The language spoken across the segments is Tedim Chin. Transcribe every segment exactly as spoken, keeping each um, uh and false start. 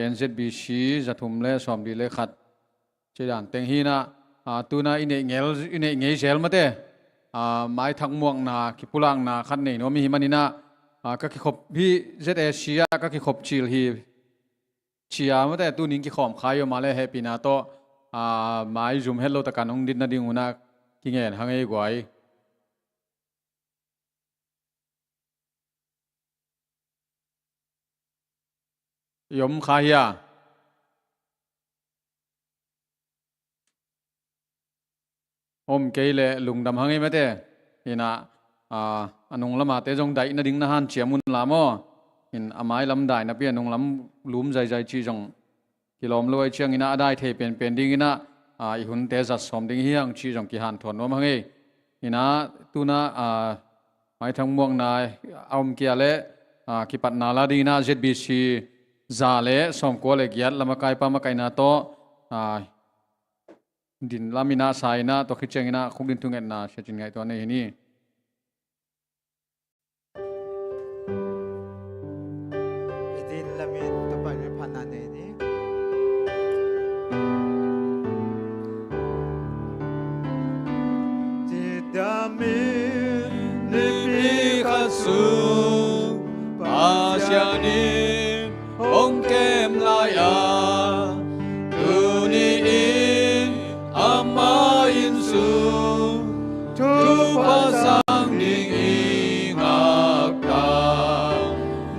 N Z B C za thum le sawmli le khat ci dan teng hi in ah, a, tu in ah i neih ngel, i neih ngei zel mate, a, maithak muakna, kipulakna khat nei nuam i hi manin ah, a, ka kikhop hi Z A C ah ka kikhop cil hi. Cia mate, tu ning kikhawm kha hi om a le hehpihna tawh, a, maizum het lo takin hong dit nading un ah kingen hang ei guai. I om kha hia? Om kei leh lungdam hang ei mate. In ah, a, a nung lamate zong daih nading na hanciam un la maw. In a mai lam dai napi a nung lam lum zaizai cih zong kilawm lo ahih ciangin ah a dai thei penpen dingin ah, a, i hunte zat sawm ding hi hang cih zong kihanthawn nuam hang ei. In ah tu in ah, a, maithak muakna a om kei a leh, a, kipatna la dingin ah Z B C za le sawmkua le giat lam a kaipa makaihna tawh, a, din lam in ah sa in ah tua khit ciangin ah khuk din thungetna Sia Cin Ngaih tawh nei hi ni. I din lamin Topa min phatna nei ni. Cidam in nipi khat sung Pasian in hong kem lai-a, tuni in ama inn sung thupha sang ding i ngakta.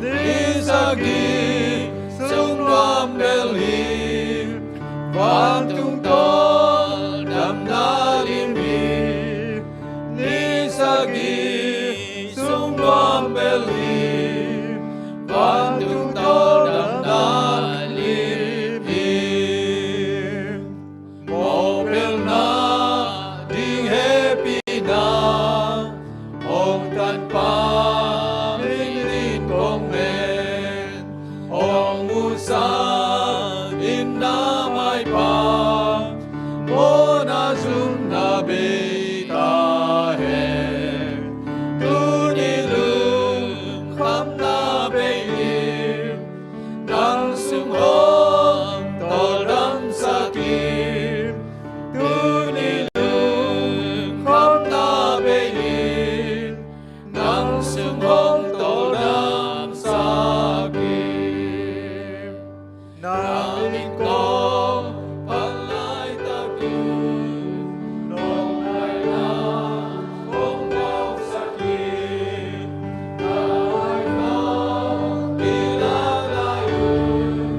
Ni sagih sung nuam bel hi, vantung tawldamna lim hi. Ni sagih sung nuam bel hi, vantung tawldamna lim hi. Mawhpelhna ding hehpihna hong tanpa minin kong men, hong musak in na maipa mawhna zumna bei ta hen. Tuni lungkhamna bei in, nang sung hong tawldamsak in. Tuni lungkhamna bei in, nang sung hong tawldamsak in. Nang min kong phat laitak in, nong ngaihna hong pausak in. Nang ngaihna hong pilak lai un,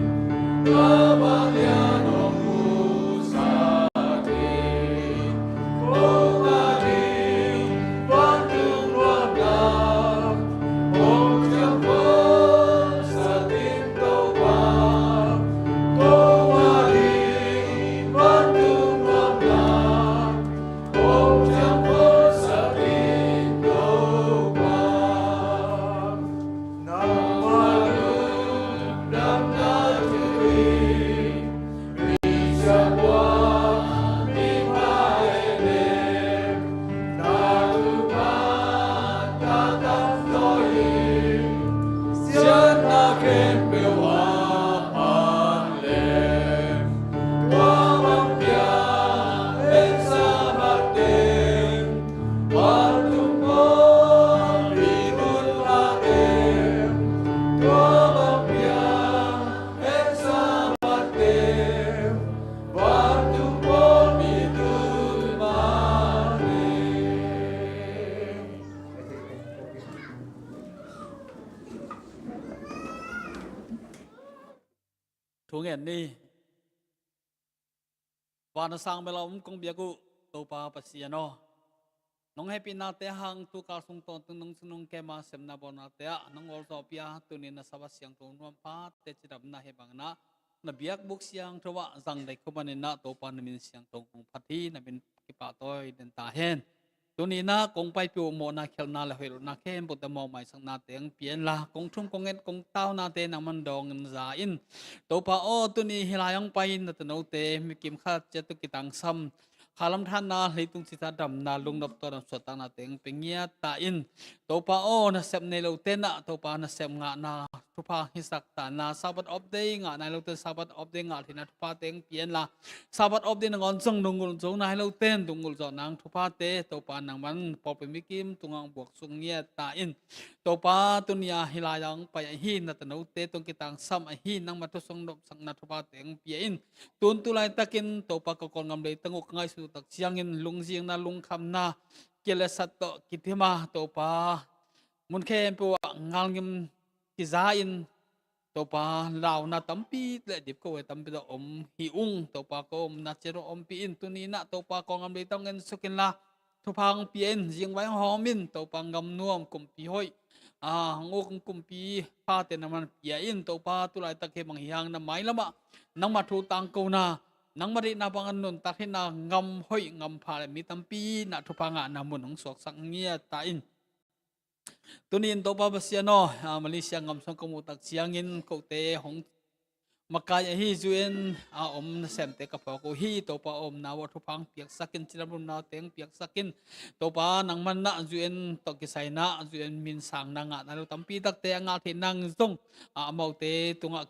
na vanglian hong musak in. Kong a ding vantung nuam lam hong ciangkhuasak in Topa. Kong a ding vantung nuam lam hong ciangkhuasak in Topa. Nangmah lungdamna thu in, mi siangtho mipha leh neu, na thupha tawh in, siatna khempeuh a phat leh, tua bang piak en sa mah teng, vantung pawlpi tun mah teng, tua bang piak en sa mah teng, vantung pawlpi tun mah teng. Thu ngen ni. Van a sang bel a om kong biak uh Topa Pasian aw, nong hehpihnate hang tu kal sung tawntung nong sung nong kem a sepna bawnate ah nong awlzawhpih a, tuni na Sabbath siangtho nuam phate cidamna hih bangin ah na biakbuk siangtho ah zang dai khuaman in ah Topa na min siangtho hong phat hi. Na min kipahtawi den ta hen. Tuni in ah kong paipih uh mawhna khialhna le hoih lohna khempeuhte mawh maisakna teng pia inla, kong thum kong et kong taunate nangman dawngin za in. Topa aw, tuni hih lai hong pai in na tanote mi kim khat ciat uh kitangsam, khalam thanna, leitung citha damna, lungnop tawh damsuahtakna teng pia ngiat ta in. Topa aw, nasep nei lote in ah Topa nasep ngahna thupha hisak ta inla, Sabbath off day ngah nai lote Sabbath off day ngah theihna thupha teng pia inla, Sabbath off day nangawn zong dungngulh zo nai lote dungngulh zawh nang thuphate Topa nangman pawlpi mikim tungah buak suk ngiat ta in. Topa tuni-a hih lai-ah hong pai ahi na tanote tungah kitangsam ahi nangma thusong nopsakna thupha teng pia in. Tun tu laitakin Topa ka Kawlgam leitang uh ka ngaihsut uh tak ciangin lungzinna lungkhamna kia le sat tawh kidim a Topa mun khempeuh ah ngalngim kiza in Topa launa tampi le dipko e tampi tawh om hi ung. Topa ka omna ciat uh ompih in. Tuni-in ah Topa Kawlgam leitang en suk inla thupha hong pia in. Zingvai hong hawm in Topa, gam nuam kumpi hoih a hong uk kumpi phate nangman pia in. Topa tu laitak hi bang hi hang na mailam ah nangma thu tangkona, nangma deihna bang a nuntak hi na gam hoih gam pha le mi tampi in ah thupha ngahna mun hong suaksak ngiat ta in. Tuni-in Topa Pasian aw, a, Malaysia gam sung ka muh tak ciangin kote hong makai ahi U N a om nasemte ka phawk uh hi. Topa omna uh ah thupha hong piaksak in, cidam lumna teng piaksak in. Topa nangman ah U N tawh kisai in ah U N min sangna ngah nai lo tampi takte a ngah theih nang zong, a, amaute tungah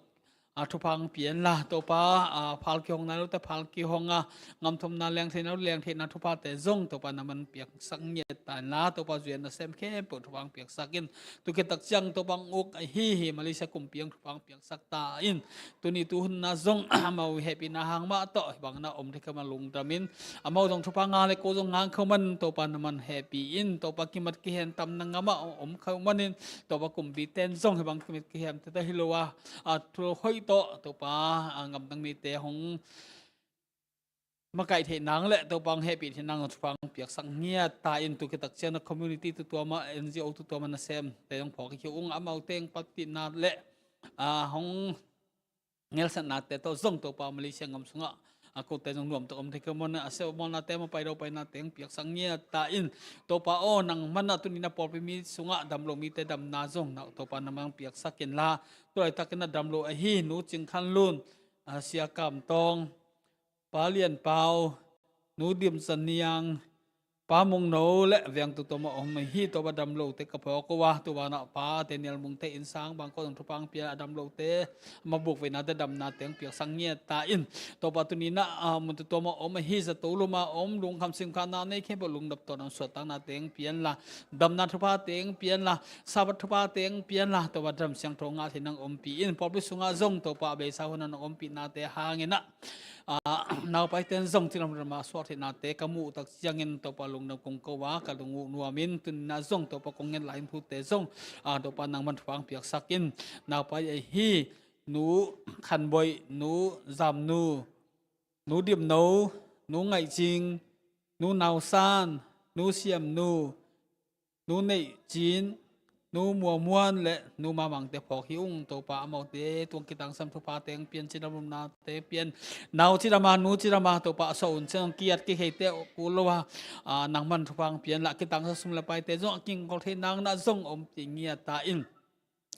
a, thupha hong pia inla Topa, a, phal kihong nai lote phal kihong a, gam thumna leng theihna leng theihna thuphate zong Topa nangman piaksak ngiat ta inla Topa U N nasem khempeuh thupha hong piaksak in. Tu khit tak ciang Topa hong uk ahi hi Malaysia kumpi hong thupha hong piaksak ta in. Tuni tu hun ah zong amau hehpihna hang mah tawh hih bang in ah om thei kha man lungdam in, amau zong thupha ngah le ko zong ngah kha man Topa nangman hehpih in. Topa kimat kihen tamna gam ah om kha manin Topa kumpite in zong hih bang kimat kihen te hi lo a, a, thu hoih tawh Topa, a, gamdang mite hong makaih theih nang le Topa hong hehpih theih nang thupha hong piaksak ngiat ta in. Tu khit tak ciang na community tutuam ah, N G O tutuam ah nasemte hong phawk hi ung, amaute hong patpihna le, a, hong ngelsatnate tawh zong Topa Malaysia gam sungah, a, kote zong nuam tawh om thei kha manin a seh a mualnate, a mapai lo painate hong piaksak ngiat ta in. Topa aw, nangman ah tuni-in ah pawlpi mi sungah damlo mite damna zong na Topa nangman hong piaksak inla, tu laitakin ah damlo ahi Nu Cing Khan Lun, a, Sia Kam Tawng, Pa Lian Pau, Nu Dim Za Niang, Pa Mung No le veng tutuam ah om hi. Topa damlote ka phawk uh a, tu banah Pa Daniel Mung te innsang bang ko zong thupha hong pia a, damlote a mabuk veinate damnate hong piaksak ngiat ta in. Topa tuni-in ah, a, mun tutuam ah om ahi zato lum a om lungkham simkhakna nei khempeuh lungnop tawh nang suahtaknate hong pia inla, damna thuphate hong pia inla, Sabbath thuphate hong pia inla, Topa dam siangtho ngah theih nang ompih in. Pawlpi sungah zong Topa a beisa hun ah nang ompihnate hangin ah, a, naupaite in zong cidam lumna suak theihnate ka muh tak ciangin Topa lungdam kong ko a, ka lung uh nuam in. Tuni-in ah zong Topa kong ngen lai in thute zong, a, Topa nangman thupha hong piaksak in. Naupai ahi Nu Khan Boih, Nu Zam Nu, Nu Dim No, Nu Ngaih Cing, Nu Nau San, Nu Siam Nu, Nu Neih Cin, Nu Mua Muan le Nu Ma Mang te phawk hi ung. Topa amaute tungah kitangsam thuphate hong pia in, cidam lumnate pia in. Nau cidam a, nu cidam a, Topa a sawh hun ciang kiat kikheite uh kul lo a, a, nangman thupha hong pia inla, kitangsam sum le paite zong a kingkol theih nang na zong ompih ngiat ta in.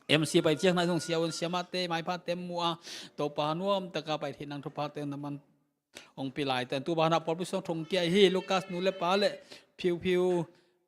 M C pai ciang na zong siavuan siamahte, maiphate mu a, Topa nuamtak a pai theih nang thuphate nangman hong pia lai ta in. Tu banah pawlpi sung thong kia hi, Lucas nu le pa le Phiu Phiu,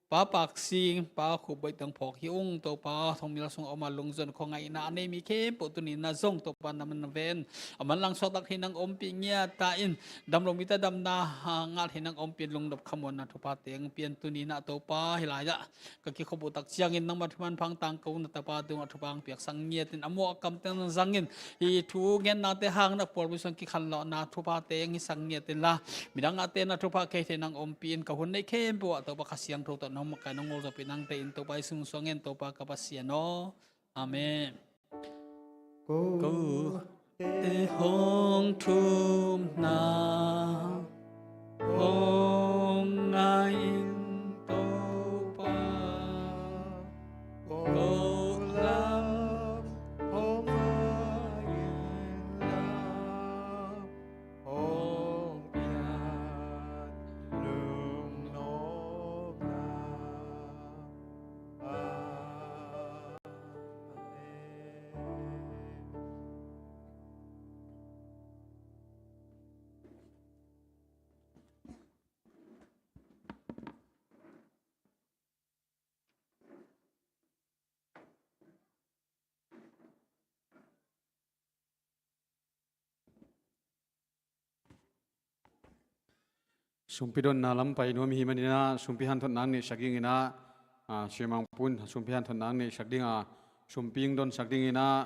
Pa Pak Sing, Pa Khup Boih teng phawk hi ung. Topa thongmil sung a om a lungzon khuangaihna a nei mi khempeuh tuni-in ah zong Topa nangman na ven, a manlang suaktak theih nang ompih ngiat ta in. Damlo mite damna, a, ngah theih nang ompih in, lungnop khamuanna thuphate hong pia in. Tuni-in ah Topa hih lai-ah ka kikhop uh tak ciangin nangma thuman phang tangkona Tapa tungah thupha hong piaksak ngiat in, a muah a kamte nang zangin, hih thu gennate hangin a pawlpi sung kikhanlawhna thuphate hong hisak ngiat inla, midang ahte na thupha khia theih nang ompih in. Ka hun neih khempeuh ah Topa Kha Siangtho tawh nong makaih nong ngolzawhpih nang deih in Topa Jesu min suang in Topa ka Pasian aw. Amen. Kote hong thumna hong ngai in Topa, ko lam hong ngai in la, hong pian lungnopna. Amen. Sumpi donna lam pai nuam i hih manin ah, sumpi hanthotna ang neihsak dingin ah, a, Siamangpu in sumpi hanthotna ang neihsak ding a, sumpi ang donsak dingin ah,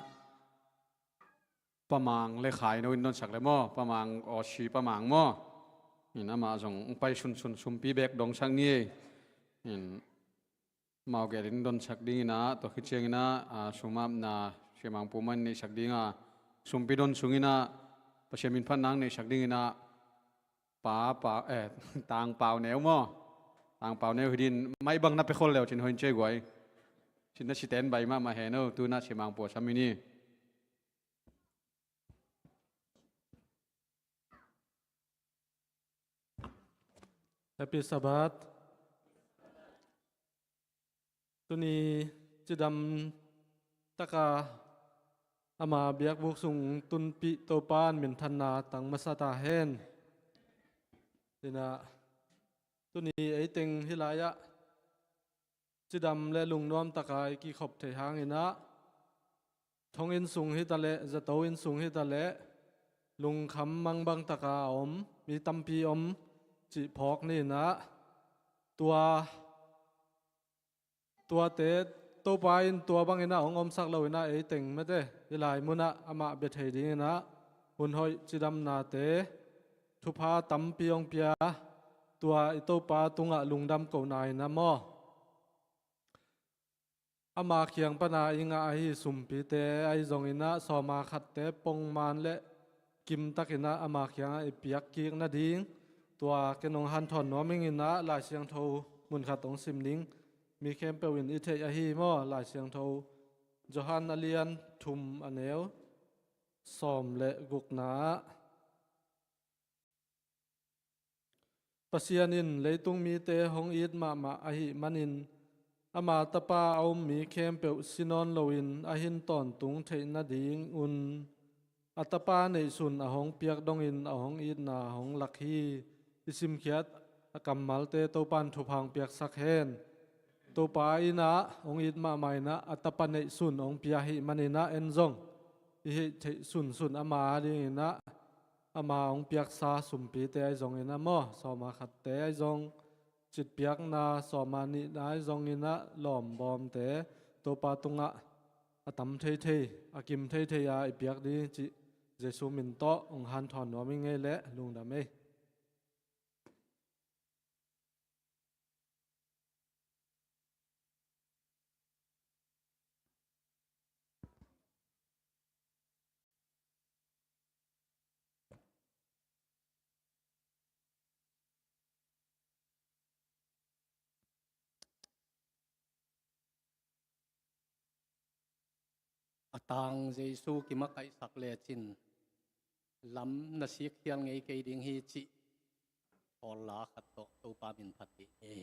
Pa Mang le Khai No in donsak le maw, Pa Mang, Aussie Pa Mang maw. In amah zong ang pai sunsun sumpi bek dongsak ni ei. In amau gelh in donsak dingin ah, tua khit ciangin ah, a, sum apna Siamangpu mah in neihsak ding a, sumpi don sungin ah, Pasian min phatna ang neihsak dingin ah, Pa, Pa, eh, Tang Pau Neu maw. Tang Pau Neu hi din, mai bang na pe khol leu cin hoin cei guai. Cin na siten bai mahmah hen o, tu in ah Siamangpu a sam in hi. Happy Sabbath. Tuni cidam taka ama biakbuk sung tunpih Topa in minthanna tang masa ta hen. Ina, tuni ei teng hih lai-ah cidam le lungnuam taka i kikhop theih hangin ah, thong inn sung hi ta leh, zato inn sung hi ta leh, lungkham mangbang taka a om mi tampi om cih phawk ni in ah, tua, tuate Topa in tua bangin ah hong omsak lo in ah, ei teng mate hih lai munah amah bia thei dingin ah, hun hoih cidamnate thupha tampi hong pia, tua i Topa tungah lungdam kohna in ah maw. Ama kiang pana i ngah ahi sumpite ahi zongin ah, sawma khatte pongman le kimtakin ah ama kiangah i piak kik nading, tua ken hong hanthawn nuam ing in ah, Lai Siangtho mun khat hong sim ning. Mi khempeuh in i theih ahi maw, Lai Siangtho Johan a lian thum a neu sawm le gukna ah, Pasian in leitung mite hong it mahmah ahih manin, ama Tapa a um mi khempeuh si nawn loin a hin tawntung theih nadingun a Tapa neihsun a hong piak dongin a hong itna hong lak hi. I simkhiat a kammalte Topa in thupha hong piaksak hen. Topa in ah hong it mahmah in ah, a Tapa neihsun hong pia ahih manin ah, en zong i hih theih sunsun ama adingin ah, ama hong piaksa sumpite ahi zongin ah maw, sawma khatte ahi zong, citpiakna sawma nihna ahi zongin ah, lawmbawmte Topa tungah a tam theithei, a kim theithei a i piak ding cih Jesu min tawh hong hanthawn nuam ing ei leh, lungdam ei. A tang Jesu kimakaihsak lecin lam na sikkhial ngei kei ding hi cih kawlla khat tawh Topa min phat dih ni.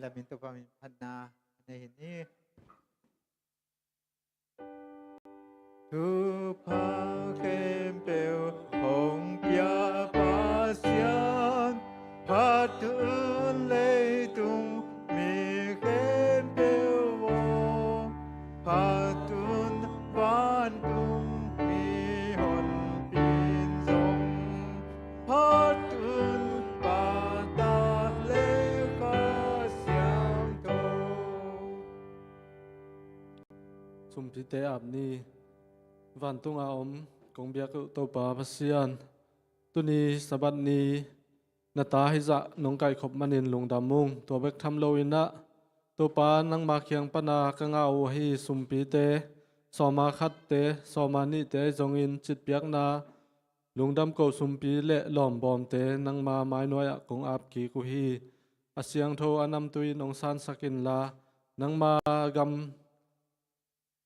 lamin Topa min phatna nei hi ni. Thupha khempeuh hong pia Pasian, phat un leitung mi khempeuh aw, phat un vantung mihonpi in zong, phat un Pa, Ta le Kha Siangtho. Sumpite ap ni. Vantunga om kong biak uh Topa Pasian, tuni Sabbath ni na ta hizah nong kaihkhop manin lungdam ung. Tua bek tham loin ah, Topa, nangma kiang pana ka ngah uh ahi sumpite sawma khatte, sawma nihte zongin citpiakna lungdam ko sumpi le lawmbawmte nangma mainuai-ah kong ap kik uh hi. A siangtho a namtui in hong sansak inla, nangma gam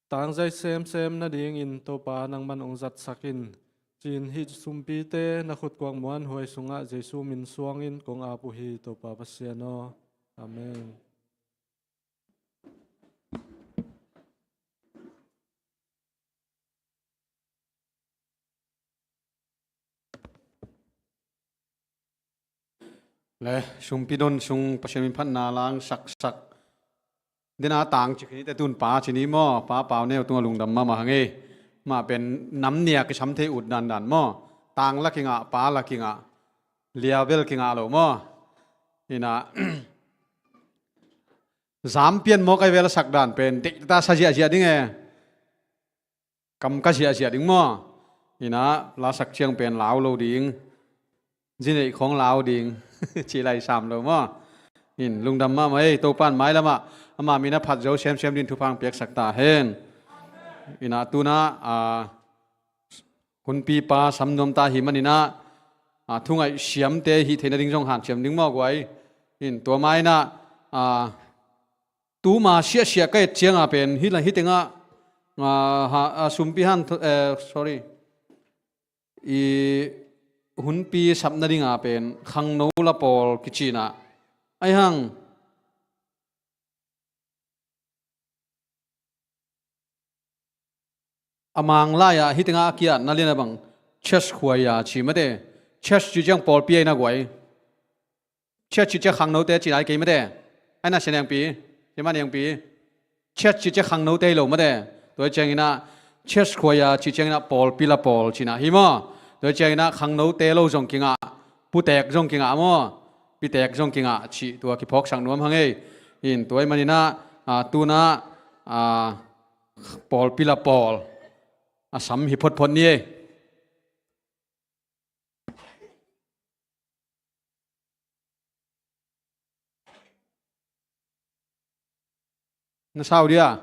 tangzai semsem nadingin Topa nangman hong zatsak in, ci-in hih sumpite na khutkuak muanhuai sungah Jesu min suangin kong ap uh hi, Topa Pasian aw. Amen. Le, sumpi don sung Pasian min phatna lang saksak. Dena tang ci khin te tun pa ci ni maw, Pa Pau Neu tungah lungdam mahmah hang ei. Mah pen nam nia kisam thei ut dandan maw. Tang la kingah, pa la kingah, liavel kingah lo maw. Ina, zam pian maw kai vel a sak dan pen, dek ta sa ziahziah ding e. Kam ka ziahziah ding maw. Ina, la sak ciang pen lau lo ding. Zi neih khong lau ding. Ci lai sam lo maw. In lungdam mahmah ei, Topan mailamah ama min a phat zo semsem din thupha piaksak ta hen. Ina, tuna, a, hunpipa sam nuam ta hi maninah, a, thungaih siamte hih theihna ding zong hanciam ding maw guai. In tua mainah, a, tuma siahsiah ka et cianga pen hih la hih tengah, a, ha, a, sumpi han, eh, sorry, i hunpi sapna dinga pen khangno la pawl kicinah, aihang a mang lai-ah hih tengah a kiatna lian a bang church khuaia ci mate. Church ci ciang pawlpi aina guai. Church ci ciang khangnote cina ai kei mate. Aina sia niangpi, sia ma niangpi. Church ci ciang khangnote hi lo mate. Tua hi cianginah church khuaia ci cianginah pawlpi la pawl cina hi maw. Tua hi cianginah khangnote lo zong kingah, putek zong kingah maw, pitek zong kingah cih tua kiphawksak nuam hang ei. In tua hi maninah, a, tunah, a, pawlpi la pawl a sam hi photphot ni ei. Na sau dia.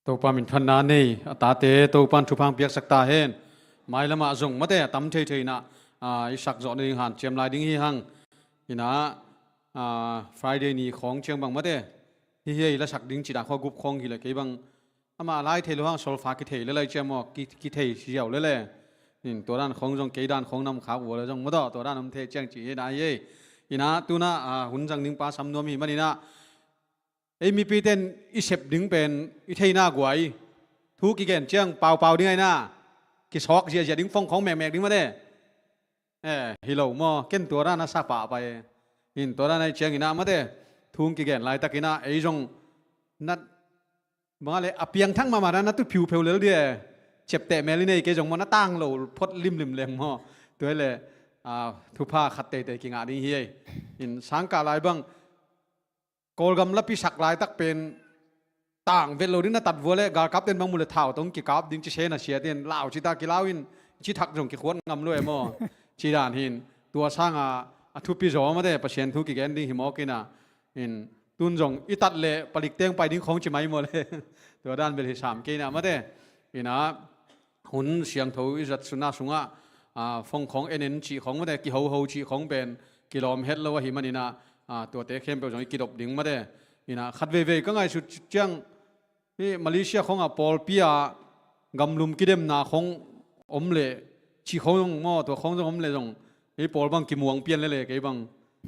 Topa min phatna nei a tate Topan thupha piaksak ta hen. Mailamah zong mate a tam theithei inah, aa, i sak zawh nading hanciam lai ding hi hang. Inah, aa, Friday ni khawng ciang bang mate hi hi ei la sak ding cih dan khua gup khawng hi le kei bang amah lai thei lo hang solfa kithei le lai ciam maw, ki, kithei siau le le. In tua dan khawng zong kei dan khawng nam khak vua le zong maw tawh tua dan om thei ciang cih hi na hi ei. Inah tunah, aa, hun zang ding pa sam nuam hi maninah ei mipite in i sep ding pen i theina guai thu kigen ciang paupau ding aina kisawk ziazia ding fong khawng mekmek ding mate. Eh, hi lo maw, ken tua dan a sa pahpah e. In tua dan ahi ciang inah mate thu kigen laitakinah ei zong na bang a le a piangthak mahmah dan a tu phiupheu lel di e. Ciapteh mel i nei kei zong maw na tang lo phot limlim leng maw. Tua hi le, ah, thupha khat teitei kingah ding hi ei. In sangkah lai bang Kawlgam lapi sak laitak pen tang vet lo ding na tat vua le galkap ten bang mu le thau tong kikap ding ci se na sia ten lau ci ta kilau in ci thak zong kikhuat ngam lo e maw. Ci dan hin tua sanga a thupi zaw mate Pasian thu kigen ding hi mawk inah in tun zong i tat le palik teng pai ding khawng ci mai maw le tua dan bel hi sam kei inah mate. Inah hun siangtho i zat suna sungah, aa, fong khawng en en cih khawng mate kihoho cih khawng pen kilawm het lo ahi maninah, aa, tuate khempeuh zong i kidop ding mate. Inah khat veivei ka ngaihsut ciang hi Malaysia khawngah pawlpi ah gamlum kidemna khawng om le cih khawng zong maw tua khawng zong om le zong hi pawl bang kimuang pian le le kei bang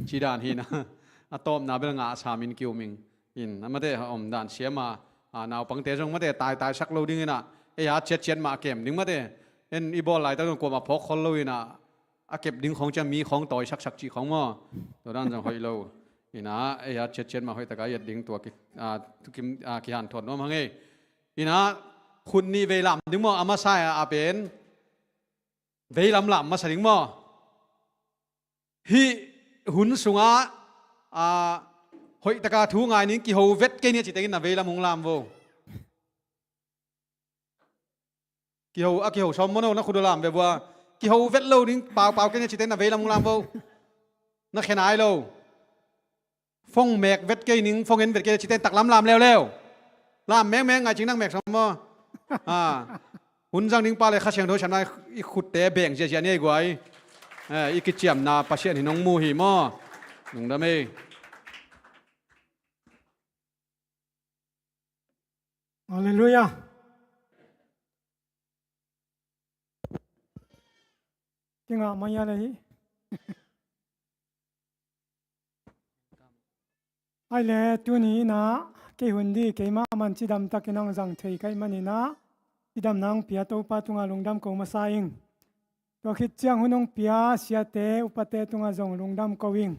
ci dan hinah a tawpna bel ngah samin kium ing. In a mate a om dan siama, a, naupangte zong mate taitaisak lo dinginah ei a ciatciat mah a kem ding mate. En i bawl laitak zong kuamah phawk khol lo inah a kep ding khawng ciang mi khawng tawisaksak cih khawng maw. Tua dan zong hoih lo. Ina, ei a ciatciat mah hoih taka i et ding tua ki, a, thukim, a, kihanthawn nuam hang ei. Ina, khut nih vei lam ding maw, a masa a pen vei lam lam masa ding maw. Hih hun sungah, a, hoih taka thu ngai ning kiho vet kei nia ci tengin na vei lam hong lam vo. Kiho, a kiho sawm maw no, na khut uh lam ve vua. Kiho vet lo ding, paupau kei nia ci tengin na vei lam hong lam vo. Na khe nai lo. Phone mek vet kei ning, phone en vet kei nia ci tengin taklam lam leuleu. Lam mengmeng ngai cing nang mek sawm maw. A, hun zang ding pa le Kha Siangtho siamna i khutte beng ziahziah ni ei guai. Eh, i kiciamna Pasian hi nong mu hi maw. Lungdam ei. Halleluiah. Kingah mai a le hi. Ai le tuni inah kei hun di keimah man cidam takin ang zang thei kaih maninah cidam nang pia Topa tungah lungdam ko masa ing. Tua khit ciang hun hong pia siate upate tungah zong lungdam ko ing.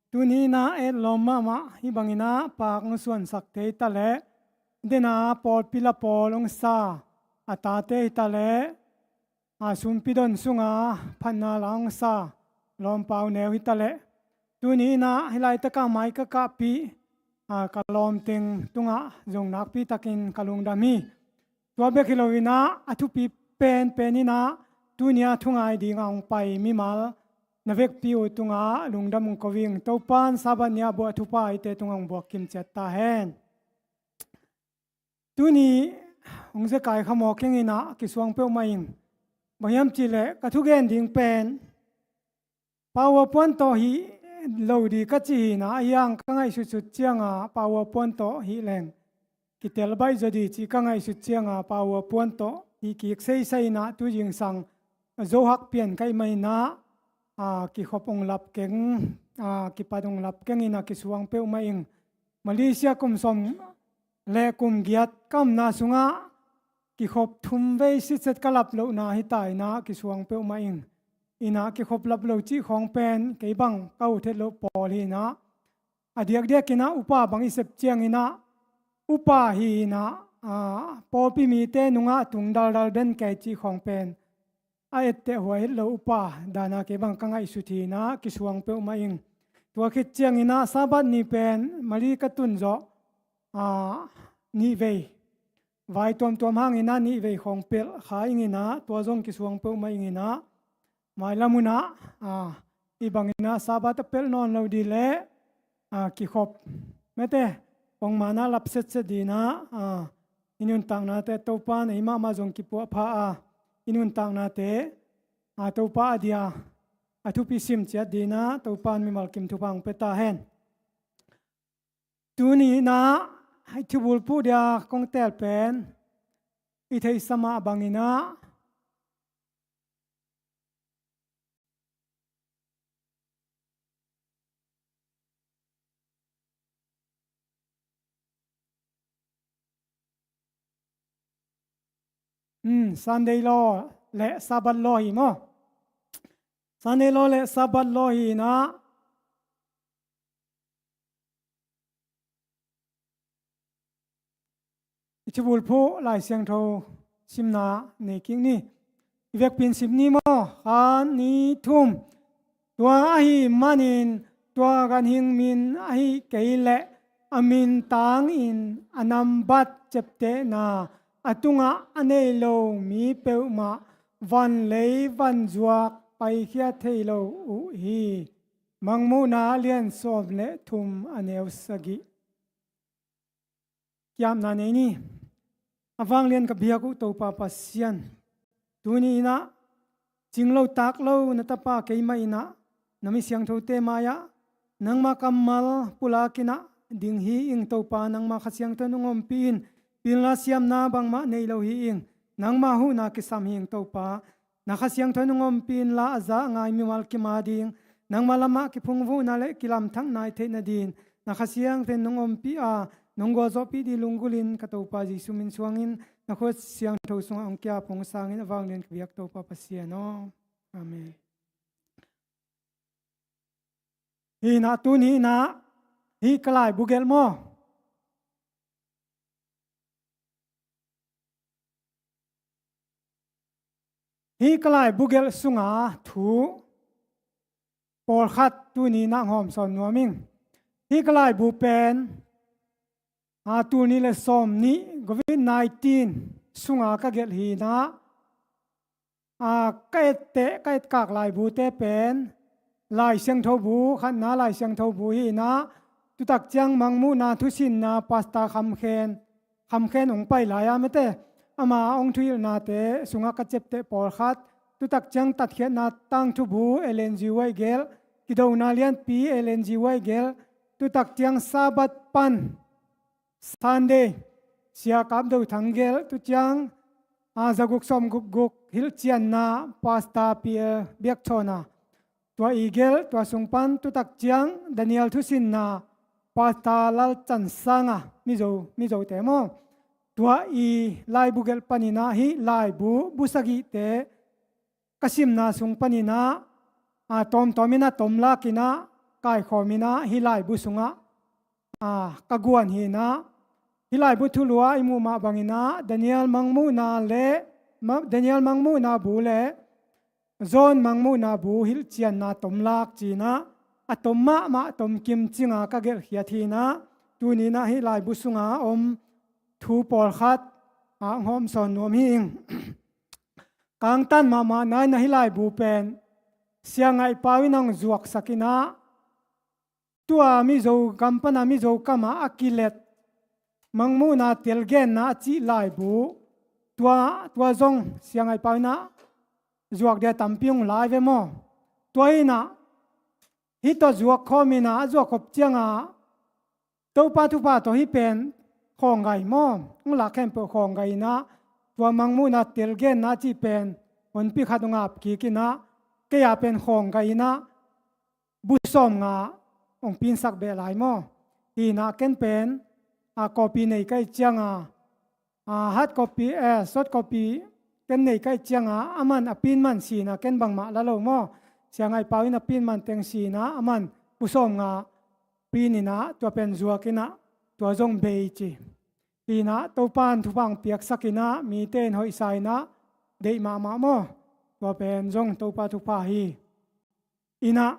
Tuni inah etlawm mahmah hih banginah paak hong suansak thei taleh dena pawlpi la pawl hong sa a tate hi taleh a sumpi don sunga phatna la hong sa lawmpau neu hi taleh tuni inah hih laitakah mai ka kahpih a ka lawmteng tungah zong nakpi takin ka lungdam hi. Tua bek hi loinah a thupi penpen inah tunia thungai dingah hong pai mimal na vekpi uh tungah lungdam hong ko ing. Topan Sabbath ni-ah buah thupha eite tungah hong buak kimciat ta hen. Tuni hong zekai kha mawk keng inah kisuang peuhmah ing. Bang hiam cihleh ka thugen ding pen Power point tawh hih lo di ka ci hinah a hiang ka ngaihsutsut cianga power point tawh hih leng kitel baih zaw di ci ka ngaihsut cianga power point tawh hih kik seisai inah tu zingsang zo hak pian kaih mah inah a kikhop hong lap keng a kipat hong lap keng inah kisuang peuhmah ing. Malaysia kum sawm le kum giat ka omna sungah kikhop thum vei sitset ka lap lohna hi ta inah kisuang peuhmah ing. Inah kikhop lap lo cih khawng pen kei bang ka ut het loh pawl hi inah a diakdiak inah upa bang i sep ciang inah upa hi inah a pawlpi mite nungah tung daldal den kei cih khawng pen a etteh huai het lo upa dana kei bang ka ngaihsut hi inah kisuang peuhmah ing. Tua khit ciang inah Sabbath ni pen mali ka tun zawh a nihvei vai tuamtuam hang inah nihvei khawng pelh kha ing inah tua zong kisuang peuhmah ing inah mailam unah a hih bang inah Sabbath a pelh nawn lo di leh a kikhop mete pongmanah lap setset dinah a i nuntaknate Topa na i mahmah zong kipuahpha a i nuntaknate a Topa a dia a thupi sim ciat dinah Topa in mimal kim thupha hong pia ta hen. Tuni inah i thubulphuh dia kong tel pen i theihsa mah bang inah Hmm, Sunday law le Sabbath law hi maw? Sunday law le Sabbath law hi inah i thubulphuh Lai Siangtho simna nei kik ni. I vekpi in sim ni maw? Khat, nih, thum. Tua ahih manin tua ganhing min ahih kei leh a min tangin a nambat ciaptehna a tungah a nei lo mi peuhmah vanlei vanzuak paikhia thei lo uh hi. Mangmuhna lian sawm le thum a neu sagih. Kiapna nei ni. A vanglian ka biak uh Topa Pasian, tuni inah cing lo tak lo na tapa keimah inah na mi siangthote mai-ah nangmah kammal pulak inah ding hi ing Topa. Nangmah Kha Siangtho in hong ompih in, pilna siamna bangmah nei lo hi ing. Nangmah huhna kisam hi ing Topa. Na Kha Siangtho in hong ompih inla a za a ngai mimal kim a ding nangmah lamah kiphungvuhna le kilamthakna i theih nadin na Kha Siangtho in hong ompih a nong gualzawhpih ding lunggulhin ka Topa Jesuh min suangin na khut siangtho sungah hong kiap hong sangin a vanglian ka biak Topa Pasian aw. Amen. Hi inah tuni inah Hih ka laibu gelh maw? Hih ka laibu gelh sunga thu pawlkhat tuni-in ah hong hawmsawn nuam ing. Hih ka laibu pen, a, tul nih le sawm nih Covid nineteen sunga ka gelh hi-in ah, a, ka etteh, ka etkak laibute pen Lai Siangtho bu, khatna Lai Siangtho bu hi-in ah, tutak ciang Mangmuhna thusinna Pastor Kham Khen, Kham Khen hong pai lai-a mate, ama hong thuhilhnate sungah ka ciapteh pawlkhat, tutak ciang tatkhiatna tangthu bu Ellen G. White gelh, kidona lianpi Ellen G. White gelh, tutak ciang Sabbath pan Sunday, Sia Kap Do Thang gelh, tu ciang, a, zaguk sawmguk guk hilhcianna Pastor P. L. Biak Chawn a, tua i gelh, tua sung pan tutak ciang Daniel thusinna Pastor Lal Chan Sang a, Mizo, Mizote maw. Tua i laibu gelh panin ah hih laibu, bu sagihte ka simna sung panin ah, a, tawmtawm in ah, tomlak in ah, kaikhawm in ah, hih laibu sungah, a, ka guan hi-in ah, hih laibu thulu ah i muh mah bangin ah, Daniel Mangmuhna le, Ma-, Daniel Mangmuhna bu le John Mangmuhna bu hilhcianna tomlak ci-in ah, a tom mahmah, tomkim cinga ka gelhkhiat hi-in ah, tuni-in ah hih laibu sunga om thu pawlkhat, a, hong hawmsawn nuam hi ing. Kangtan mahmahna in ah hih laibu pen Sia Ngaih Pau in hong zuaksak in ah, tua Mizo gam pan a, Mizo kam ah a kilet Mangmuhna telgenna a cih laibu, tua, tua zong Sia Ngaih Pau in ah zuak dia tampi hong lai ve maw. Tua in ah hih tawh zuak khawm in ah, a zuak khop ciang ah Topa thupha tawh hih pen khawng gai maw, hong lak khempeuh khawng gai in ah, tua Mangmuhna telgenna cih pen honpi khat hong ap kik in ah, kei a pen khawng gai in ah, bu sawmnga hong pinsak beh lai maw. Hi-in ah ken pen, a, copy nei ka hih ciang a, a, hard copy, eh, soft copy ken nei ka hih ciang a, aman a print man si-in ah ken bangmah la lo maw. Sia Ngaih Pau in a print man teng si-in ah, aman bu sawmnga print in ah, tua pen zuak in ah, tua zong bei ci. Hi-in ah Topa in thupha hong piaksak in ah, mite in hoihsa in ah, deih mahmah maw. Tua pen zong Topa thupha hi. In ah,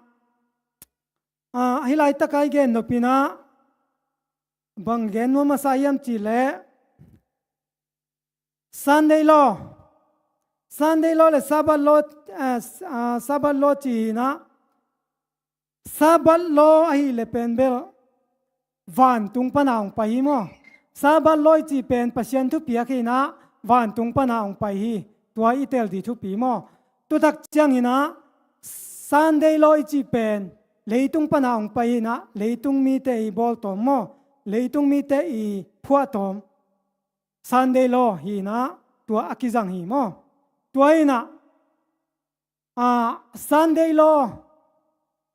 a, hih laitak a i gen nop in ah, bang gen nuam masa hiam cih leh, Sunday law, Sunday law le Sabbath law, eh, s-, ah, Sabbath law ci-in ah, Sabbath law ahih leh pen bel vantung pan a hong pai hi maw. Sabbath law i cih pen Pasian thupiak hi-in ah, vantung pan a hong pai hi. Tua i tel ding thupi maw. Tutak ciangin ah, Sunday law i cih pen leitung pan a hong pai hi-in ah, leitung mite i bawltawm maw, leitung mite i phuahtawm Sunday law hi-in ah, tua a kizang hi maw. Tua in ah, a, Sunday law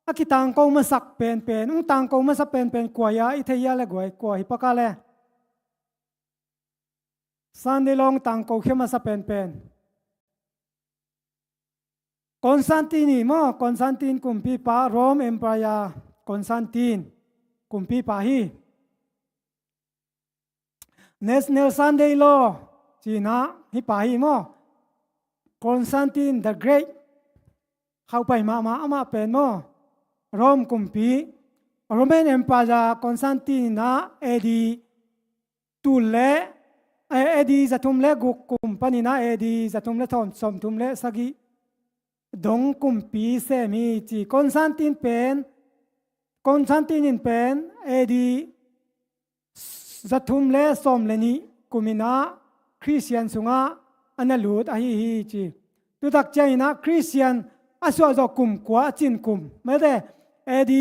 a kitangko masak penpen, hong tangko masa penpen kua hi a, i thei hia le guai, kua hi pak a le? Sunday law hong tangko khia masa penpen Constantine hi maw. Constantine kumpipa, Rome Empire Constantine kumpipa hi. National Sunday Law ci-in ah hih pa hi maw. Constantine the Great, khauhpai mahmah amah pen maw. Rome kumpi, Roman Empire Constantine in ah A D tul le, eh, A D zathum le guk kum panin ah A D zathum le thawm, sawmthum le sagih dong kumpi sem hi ci. Constantine pen, Constantine in pen A D zathum le sawm le nih kum in ah Khristian sungah a na lut ahi hi ci. Tutak ciangin ah Khristian a suahzawh kum kua a cin kum, mate, A D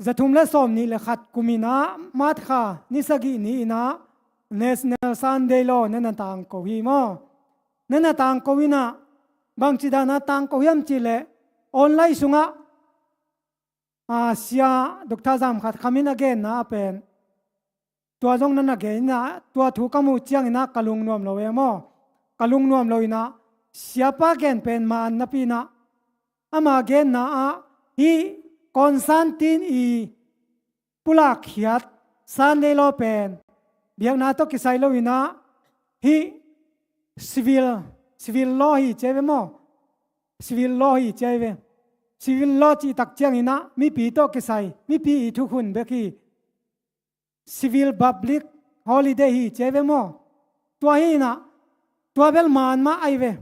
zathum le sawm nih le khat kum in ah March kha ni sagih ni in ah National Sunday Law na na tangko hi maw. Na na tangko in ah, bangci dan a tangko hiam cih leh, online sungah, a, sia Doctor Zam Khat Kham in a genna ah pen, tua zong na na gen in ah, tua thu ka muh ciangin ah ka lungnuam lo e maw. Ka lungnuam lo in ah, siapa gen pen man napi in ah, ama genna ah hih Constantine i pulak khiat Sunday law pen biakna tawh kisai lo inah hih civil, civil law hi ci ai ve maw? Civil law hi ci ai ve. Civil law cih tak cianginah mipi tawh kisai, mipi i thukhun bek hi. Civil public holiday hi ci ai ve maw? Tua hi inah, tua bel man mah ai ve.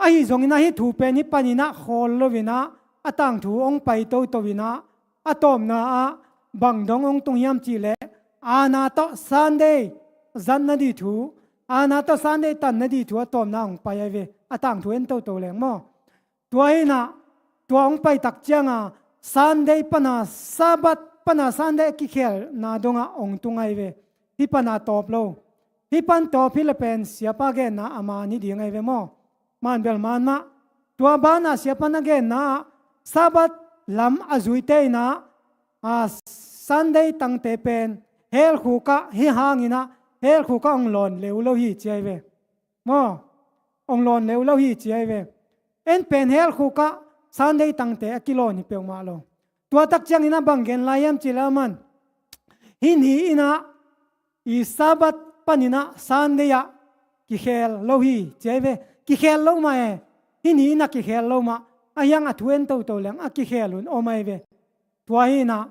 Ahi zongin ahi thu pen hih paninah khawl lo inah a tangthu hong pai toto inah a tawpna ah bang dong hong tung hiam cihleh, aana tawh Sunday zat nadih thu, aana tawh Sunday tan nadih thu a tawpna hong pai ai ve. A tangthu en toto leng maw? Tua hi inah, tua hong pai tak cianga Sunday pana Sabbath pana Sunday a kikhelna dongah hong tung ai ve. Hih pana tawp lo. Hih pan tawp hi le pen siapa genna a man hi ding ai ve maw? Man bel man mah. Tua bana siapa na genna ah Sabbath lam a zuite inah, a, Sunday tangte pen hell khukah hih hanginah hell khukah hong lawn leu lo hi ci ai ve. Maw? Hong lawn leu lo hi ci ai ve. En pen hell khukah Sunday tangte a kilawn hi peuhmah lo. Tua tak cianginah bang gen lai hiam cihleh aman, hih ni inah i Sabbath paninah Sunday ah kikhel lo hi ci ai ve. Kikhel lo mah e. Hih ni inah kikhel lo mah. A hiang a thu en toto leng a kikhel un om ai ve. Tua hi inah,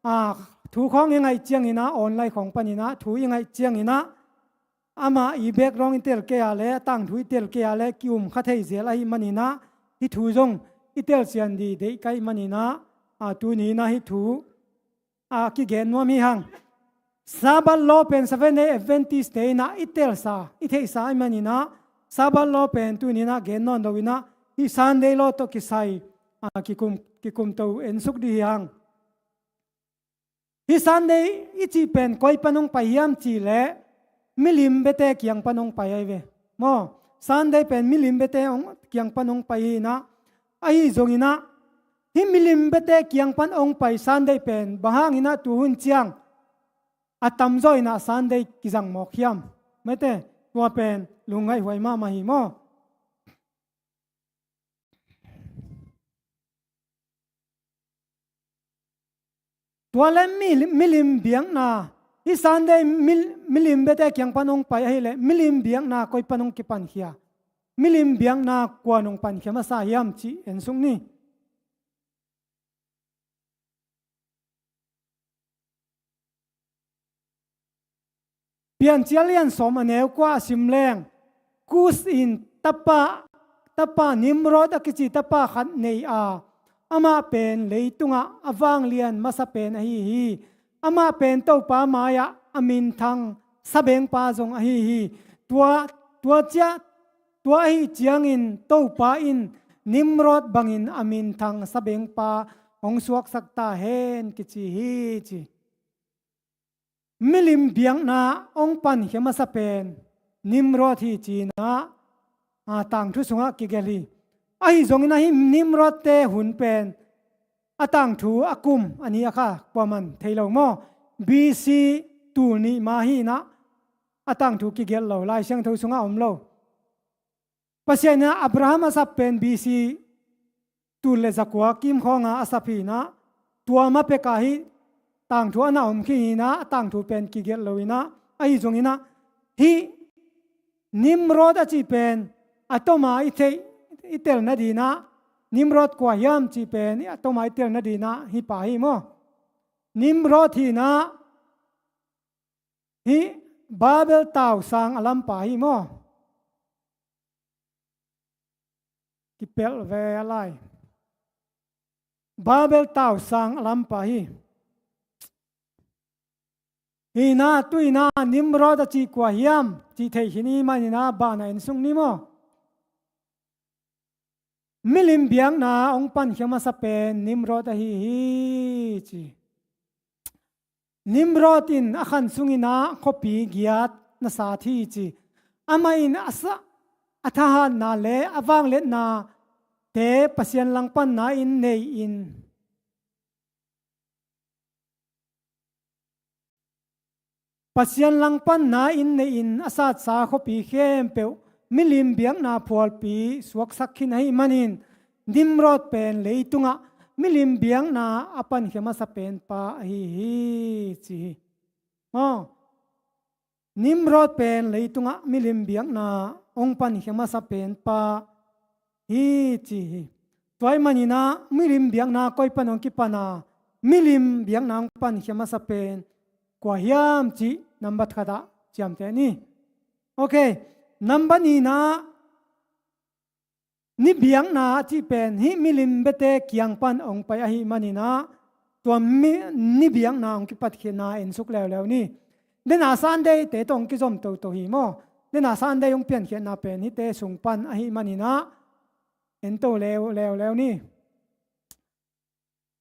a, thu khawng i ngaih cianginah online khawng paninah thu i ngaih cianginah amah i background i tel kei a le a tangthu i tel kei a le ki-um kha thei zel ahih maninah hih thu zong i telsian dih deih ka hih maninah, a, tuni inah hih thu a kigen nuam hi hang. Sabbath law pen Seventh Day Adventist te inah i telsa, i theihsa ahih maninah Sabbath law pen tuni inah gen nawn lo inah hih Sunday law tawh kisai, a, kikum, kikumto ensuk dih hi hang. Hih Sunday i cih pen koi pan hong pai hiam cihleh milim biate kiang pan hong pai ai ve. Maw? Sunday pen milim biate hong, kiang pan hong pai hi inah, ahi zonginah hih milim biate kiang pan hong pai Sunday pen bang hanginah tuhun ciang a tamzaw inah Sunday kizang mawk hiam? Mete, tua pen lungngaihhuai mahmah hi maw? Tua le mi, milim biakna, hih Sunday mil-, milim biate kiang pan hong pai ahileh milim biakna koi pan hong kipankhia? Milim biakna kuan hong pankhia masa hiam cih ensuk ni. Piancil a lian sawm a neu kua a sim leng, Kus in tapa, tapa Nimrod a kici tapa khat nei a, amah pen leitungah a vanglian masa pen ahi hi. Amah pen Topa mai-ah a minthang sabengpa zong ahi hi. Tua, tua ciah, tua ahi ciangin Topa in Nimrod bangin a minthang sabengpa hong suaksak ta hen kici hi ci. Milim biakna hong pankhia masa pen Nimrod hi ci-in ah, a, tangthu sungah kigelh hi. Ahi zongin ahi Nimrod te hun pen a tangthu a kum a ni a kha kuaman thei lo maw? B C tul nih ma hi-in ah a tangthu kigelh lo, Lai Siangtho sungah om lo. Pasian in ah Abraham a sap pen B C tul le zakua kimkhawng a a sap hi-in ah, tua ma pek ah hih tangthu a na om khin hi-in ah, a tangthu pen kigelh lo-in ah, ahi zongin ah hih Nimrod a cih pen a toma i theih, i tel nadingin ah, Nimrod kua hiam cih pen a toma i tel nadingin ah hih pa hi maw? Nimrod hi-in ah hih Babel tausang a lampa hi maw? Kipelh ve a lai. Babel tausang a lampa hi. Hi-in ah tu-in ah Nimrod a cih kua hiam cih theih khin i hih manin ah banah en suk ni maw? Milim biakna hong pankhia masa pen Nimrod ahi hi ci. Nimrod in a khan sungin ah khuapi giat na sat hi ci. Amah in a sa, a thahatna le a vangliatnate Pasian langpanna in nei-in, Pasian langpanna in nei-in a satsa khuapi khempeuh milim biakna phualpi suaksak khin ahih manin, Nimrod pen leitungah milim biakna a pankhia masa penpa ahi hi, ci hi. Maw, Nimrod pen leitungah milim biakna hong pankhia masa penpa hi, ci hi. Tua ahih maninah milim biakna koi pan hong kipan a, milim biakna hong pankhia masa pen kua hiam cih nambat khatah ciamteh ni. Ok, nambat ninah ni biakna a cih pen hih milim biate kiang pan hong pai ahih maninah tua mi, ni biakna hong kipatkhiatna ensuk leuleu ni. Dena Sunday te tawh hong kizom toto hi maw. Dena Sunday hong piankhiatna pen hihte sung pan ahih maninah ento leu, leuleu ni.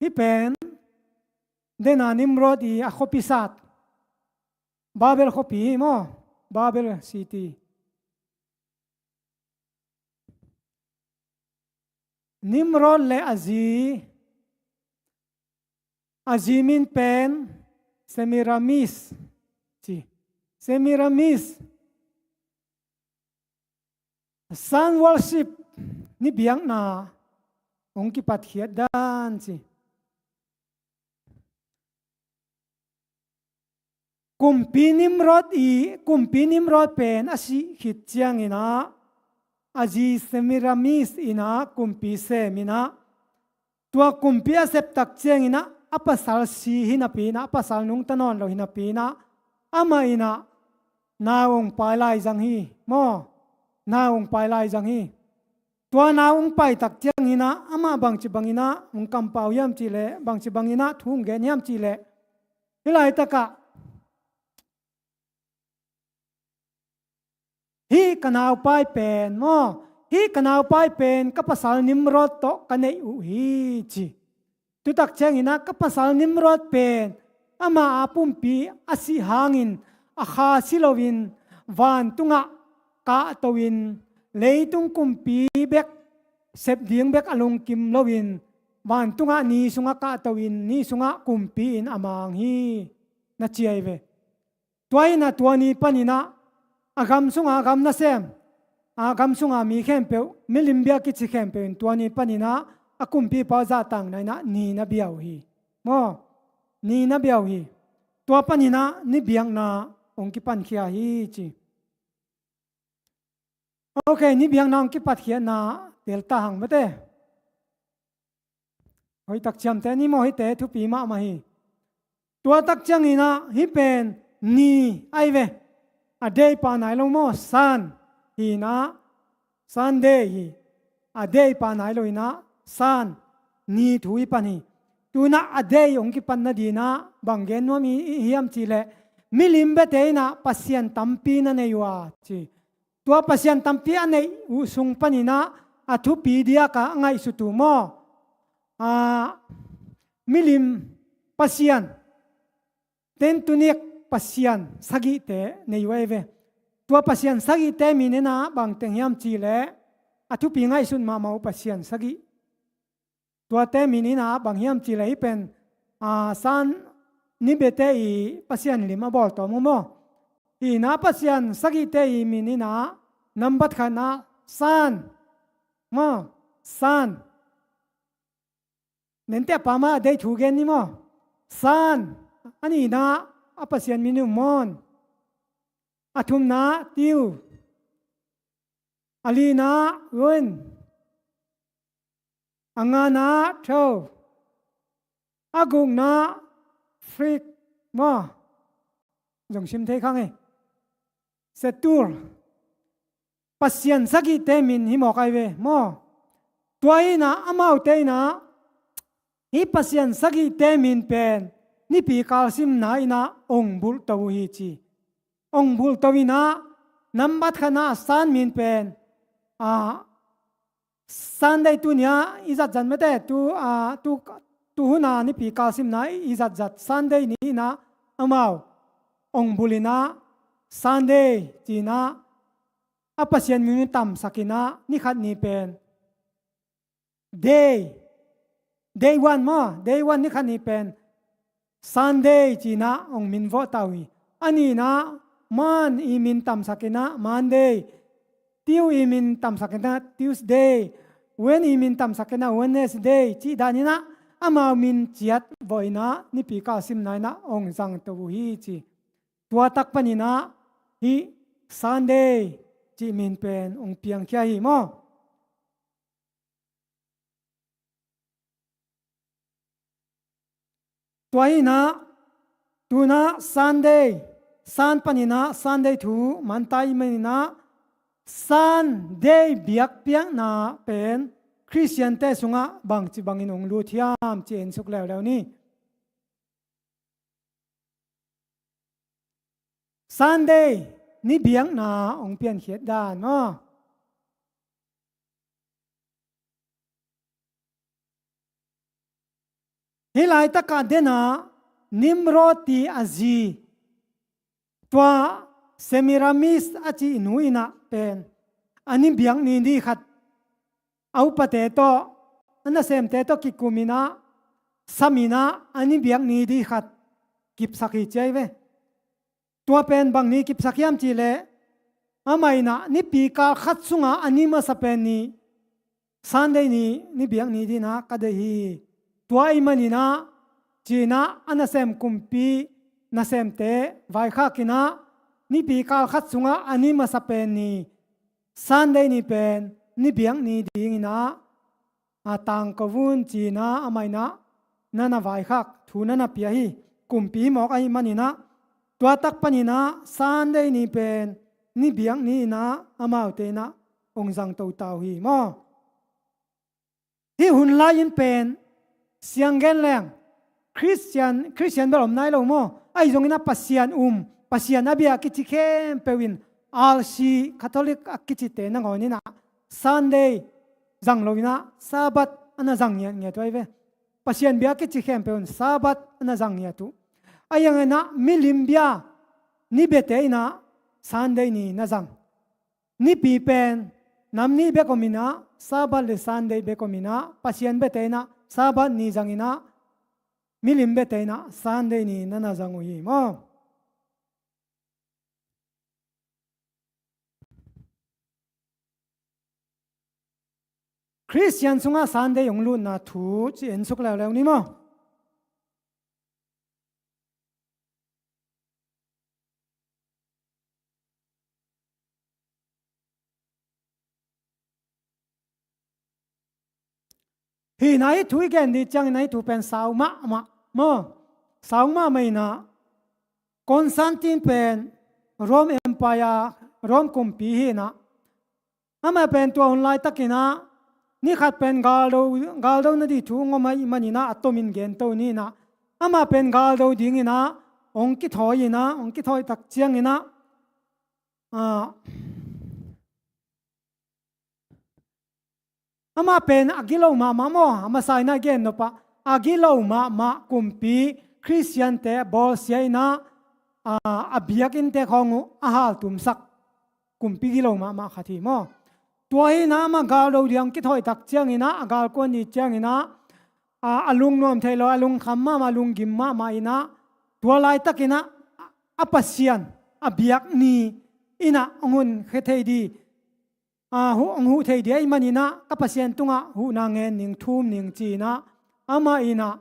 Hih pen dena Nimrod i a khuapi sat, Babel khuapi hi maw, Babel City. Nimrod le a zi, a zi min pen Semiramis ci. Semiramis. Sun worship, ni biakna hong kipatkhiat dan ci. Kumpi Nimrod i, kumpi Nimrod pen a sih khit cianginah a zi Semiramis inah kumpi seminah tua kumpi a septak cianginah a pasal si hi napi inah, a pasal nungta nawn lo hi napi inah, amah inah nau hong pai lai zang hi maw. Nau hong pai lai zang hi. Tua nau hong paitak cianginah amah bangci banginah hong kampau hiam cihleh, bangci banginah thu hong gen hiam cihleh, hih laitakah hih ka naupai pen maw, hih ka naupai pen ka pasal Nimrod tawh ka neih uh hi ci. Tutak cianginah ka pasal Nimrod pen ama a pumpi a sih hangin a kha si loin vantungah kahtoin leitung kumpi bek sep ding bek a lungkim loin vantungah ni sungah kahtoin ni sungah kumpi-in a mang hi na ci ahi ve. Tua inah tua ni paninah a gam sunga gam nasem, a gam sunga mi khempeuh, milim bia kici khempeuh in tua ni paninah a kumpipa zahtakna inah ni na bia uh hi maw. Ni na bia uh hi. Tua paninah ni biakna hong kipankhia hi ci. Ok, ni biakna hong kipatkhiatna telta hang mate. Hoihtak ciamteh ni maw, hihte thupi mahmah hi. Tuatak cianginah hih pen ni ahi ve. A day pa nai lo maw, sun hinah, Sunday hi. A day pa nai lo inah sun, ni thu i pan hi. Tunah a day hong kipan nadinah bang gen nuam i, i hiam cihleh, milim biate inah pasian tampi na nei uh a ci. Tua pasian tampi a neih uh sung paninah a thupi diaka a ngaihsut uh maw, a, milim pasian, tentunik pasian sagihte nei uh ahi ve. Tua pasian sagihte mininah bangteng hiam cihleh, a thupi ngaihsut mahmah uh pasian sagih. Tuate mininah bang hiam cihleh hih pen, a, sun ni biate i pasian lim a bawltawm uh maw. Hinah pasian sagihte i mininah nambat khatnah sun maw, sun. Nente a pama a day thu gen ni maw. Sun, a ninah a pasian min uh moon. A thumna tiu. A lina moon. A ngana thou. A gukna fig maw. Zong sim thei khang e. Setur. Pasian sagihte min hi mawk ahi ve maw. Tua inah amaute inah hih pasian sagihte min pen nipi kalsimna inah ong bulhto uh hi ci. Ong bulhto inah nambat khatna a sun min pen, a, Sunday tunia i zatzat mate, tu, a, tu, tu huna nipi kalsimna i zatzat Sunday ni inah amau ong bulh inah Sunday cinah a pasian min tamsak inah ni khat ni pen day, day one maw, day one ni khat ni pen Sunday cinah ong min vawh ta uh hi. A ninah moon i min tamsak inah Monday, tiu i min tamsak inah Tuesday, wen i min tamsak inah Wednesday cih dan inah amau min ciat vawh in ah Nipi kal simna in ah hong zangto uh hi ci. Tua tak panin ah hih Sunday cih min pen hong piangkhia hi maw? Tua hi in ah, tu-in ah Sunday, Sun panin ah Sunday thu manta ahih manin ah, Sunday biakpiakna pen Khristiante sungah bangci bangin hong lut hiam ci en suk leuleu ni. Sunday ni biakna hong piankhiat dan maw? Hih laitakah den ah Nimrod i a zi, tua Semiramis a cih nu in ah pen a ni biak ni ding khat a upate tawh, a nasemte tawh kikum in ah, sam in ah a ni biak ni ding khat kipsak hi ci ahi ve. Tua pen bang ni kipsak hiam cih leh, amah in ah Nipi kal khat sungah a ni masa pen ni, Sunday ni, ni biak ni ding in ah ka deih hi. Tua ahih manin ah, ci-in ah a nasem kumpi nasemte vaikhak in ah, Nipi kal khat sungah a ni masa pen ni, Sunday ni pen ni biak ni ding in ah, a tangko un ci-in ah amah in ah na na vaikhak, thu na na pia hi. Kumpi mawk ahih manin ah, tua tak panin ah Sunday ni pen ni biak ni in ah amaute in ah hong zangto ta uh hi maw? Hih hun lai-in pen siang gen leng Khristian, Khristian bel om nai lo maw? Ahi zongin ah Pasian um, Pasian a bia a kici khempeuh in, R C Catholic a kicite nangawn in ah Sunday zang lo in ah Sabbath a na zang ngiatngiat uh ahi ve. Pasian bia a kici khempeuh in Sabbath a na zang ngiat uh. Ahi zongin ah milim bia ni biate in ah Sunday ni na zang. Nipi pen nam nih bek om in ah, Sabbath le Sunday bek om in ah, Pasian biate in ah Sabbath ni zang in ah, milim biate in ah Sunday ni na na zang uh hi maw? Khristian sungah Sunday hong lutna thu ci en suk leuleu ni maw? Hih in ah hih thu i gen ding ciangin ah hih thu pen sau mahmah maw? Sau mahmah in ah, Constantine pen Rome Empire, Rome kumpi hi in ah, amah pen tua hun laitakin ah ni khat pen galdo, galdo nading thu hong om ahih manin ah a tomin gento ni in ah, amah pen galdo dingin ah hong kithawi in ah, hong kithawi tak ciangin ah, ah, amah pen a gilo mahmah maw, a masa in ah gen nop ah, a gilo mahmah kumpi Khristiante bawlsia in ah, a, a biakinnte khawng uh a haltumsak kumpi gilo mahmah khat hi maw? Tua hi in ah amah galdo ding kithawi tak ciangin ah, a galkuan ni ciangin ah, a, a lungnuam thei lo, a lungkham mahmah, a lunggim mahmah in ah, tua laitakin ah a Pasian a biak ni in ah hong hun khia thei ding, a, huh, hong huh thei ding ahih manin ah ka Pasian tungah huhna ngen ning, thum ning ci-in ah, amah in ah,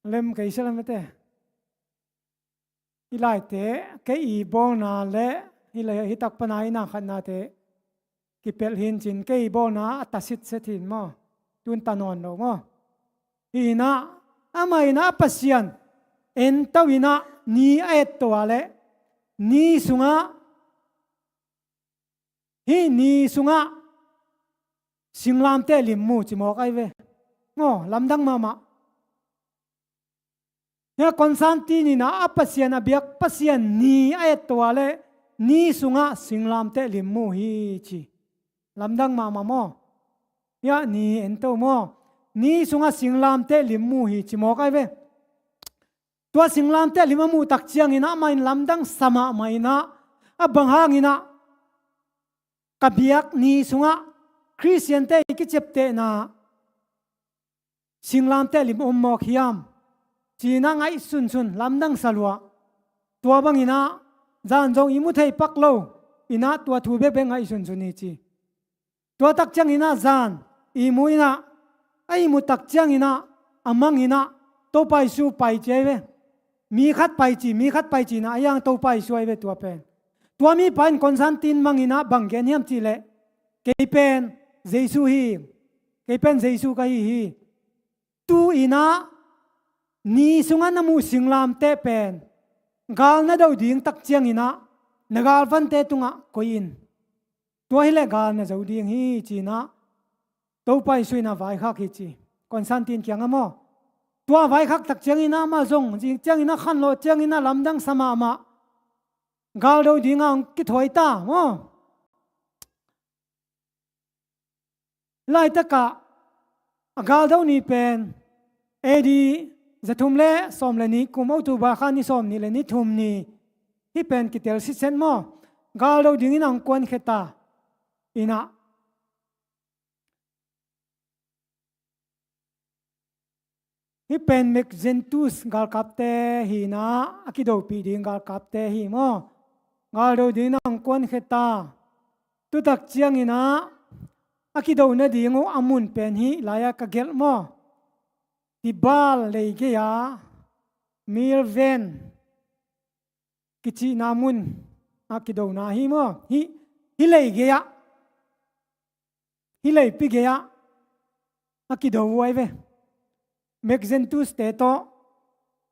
lem kei sia lamete, i laite, kei i bawlna le, hi le, hi tak pana i na khatnate kipelh hi in cin, kei i bawlna a ta sitset hi in maw? Tun ta nawn lo maw? Hi in ah, amah in ah a Pasian ento in ah ni a etto a leh, ni sungah, hih ni sungah singlamteh lim mu ci mawk ahi ve. Maw, lamdang mahmah. Hia Constantine in ah a Pasian, a biak Pasian ni a etto a leh, ni sungah singlamteh lim mu hi ci. Lamdang mahmah maw? Hia ni ento maw? Ni sungah singlamteh lim mu hi ci mawk ahi ve. Tua singlamteh lim a muh tak ciangin ah amah in lamdang sa mahmah in ah, a bang hangin ah ka biak ni sungah Khristiante i kiciaptehna singlamteh lim om mawk hiam ci-in ah ngaihsunsun, lamdang sa lua. Tua bangin ah zan zong i mu thei pak lo in ah tua thu bekbek ngaihsunsun hi ci. Tua tak ciangin ah zan ihmu in ah, a ihmu tak ciangin ah, a mang in ah, Topa Jesu pai ci ahi ve. Mi khat pai ci, mi khat pai ci in ah, a yang Topa Jesu ahi ve tua pen. Tua mipa in Constantine mang in ah bang gen hiam cih leh, kei pen Jesu hi, kei pen Jesu ka hi hi. Tu-in ah ni sungah na muh singlamteh pen gal na do ding tak ciangin ah na galvante tungah koih in. Tua hileh gal na zo ding hi ci-in ah Topa Jesu in ah vaikhak hi ci. Constantine kiangah maw. Tua vaikhak tak ciangin ah amah zong zing ciangin ah khanlawh ciangin ah lamdang sa mahmah. Gal do dingah hong kithawi ta maw. Laitakah a galdo ni pen A D zathum le sawm le nih kum, October kha ni sawm nih le ni thum ni. Hih pen kitel sitset maw. Galdo dingin a hong kuankhia ta in ah, hih pen Maxentius galkapte hi in ah, a kidopih ding galkapte hi maw. Galdo dingin a hong kuankhia ta. Tutak ciangin ah a kido nading uh a mun pen hih lai-ah ka gelh maw. Tibal lei gei-ah Milven kicihna mun ah kidona hi maw. Hih, hih lei gei-ah, hih leipi gei-ah a kido uh ahi ve. Maxentius-te tawh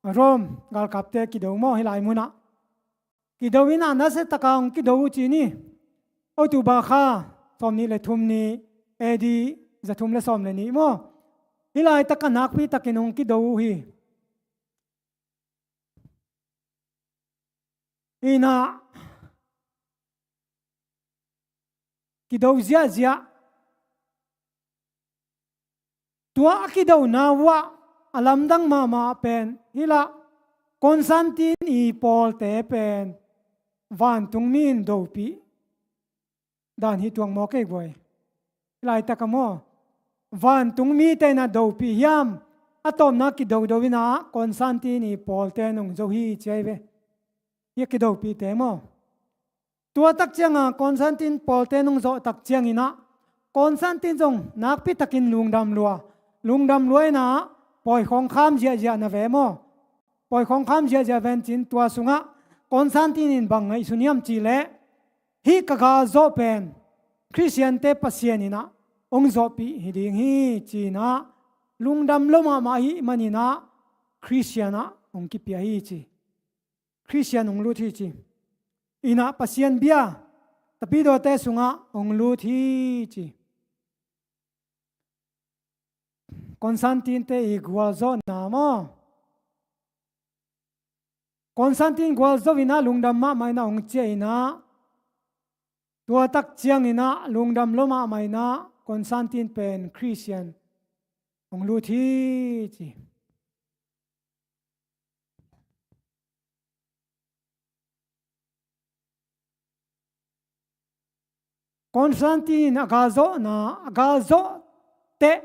Rome galkapte kido maw, hih lai munah. Kido in ah nasia taka hong kido uh ci ni. October kha sawm nih le thum ni, A D zathum le sawm le nih maw. Hih laitak a nakpitakin hong kido uh hi. Hi in ah kido ziahziah. Tua a kidona uh ah a lamdang mahmah pen hih lah Constantine i pawlte pen vantungmi in dopih dan hi tuang maw kei guai. Laitakah maw, vantungmite in ah dopih hiam, a tawpna kidodo in ah Constantine i pawlte in hong zo hi ci ahi ve. Hih a kidopihte maw. Tua tak ciangah Constantine pawlte in hong zawh tak ciangin ah Constantine zong nakpitakin lungdam lua. Lungdam lua in ah pawikhawng kham ziahziah na ve maw. Pawikhawng kham ziahziah ven ci-in tua sungah Constantine in bang ngaihsun hiam cih leh, hih ka galzawh pen Khristiante Pasian in ah hong zawhpih hi ding hi ci-in ah lungdam lua mahmah ahih manin ah Khristian ah hong kipia hi ci. Khristian hong lut hi ci. In ah Pasian bia tapidawte sungah hong lut hi ci. Constantine-te i gualzawhna maw. Constantine gualzo in ah lungdam mahmah in ah hong ciah in ah, tua tak ciangin ah lungdam lua mahmah in ah Constantine pen Khristian hong lut hi ci. Constantine a galzawhna, a galzawh teh,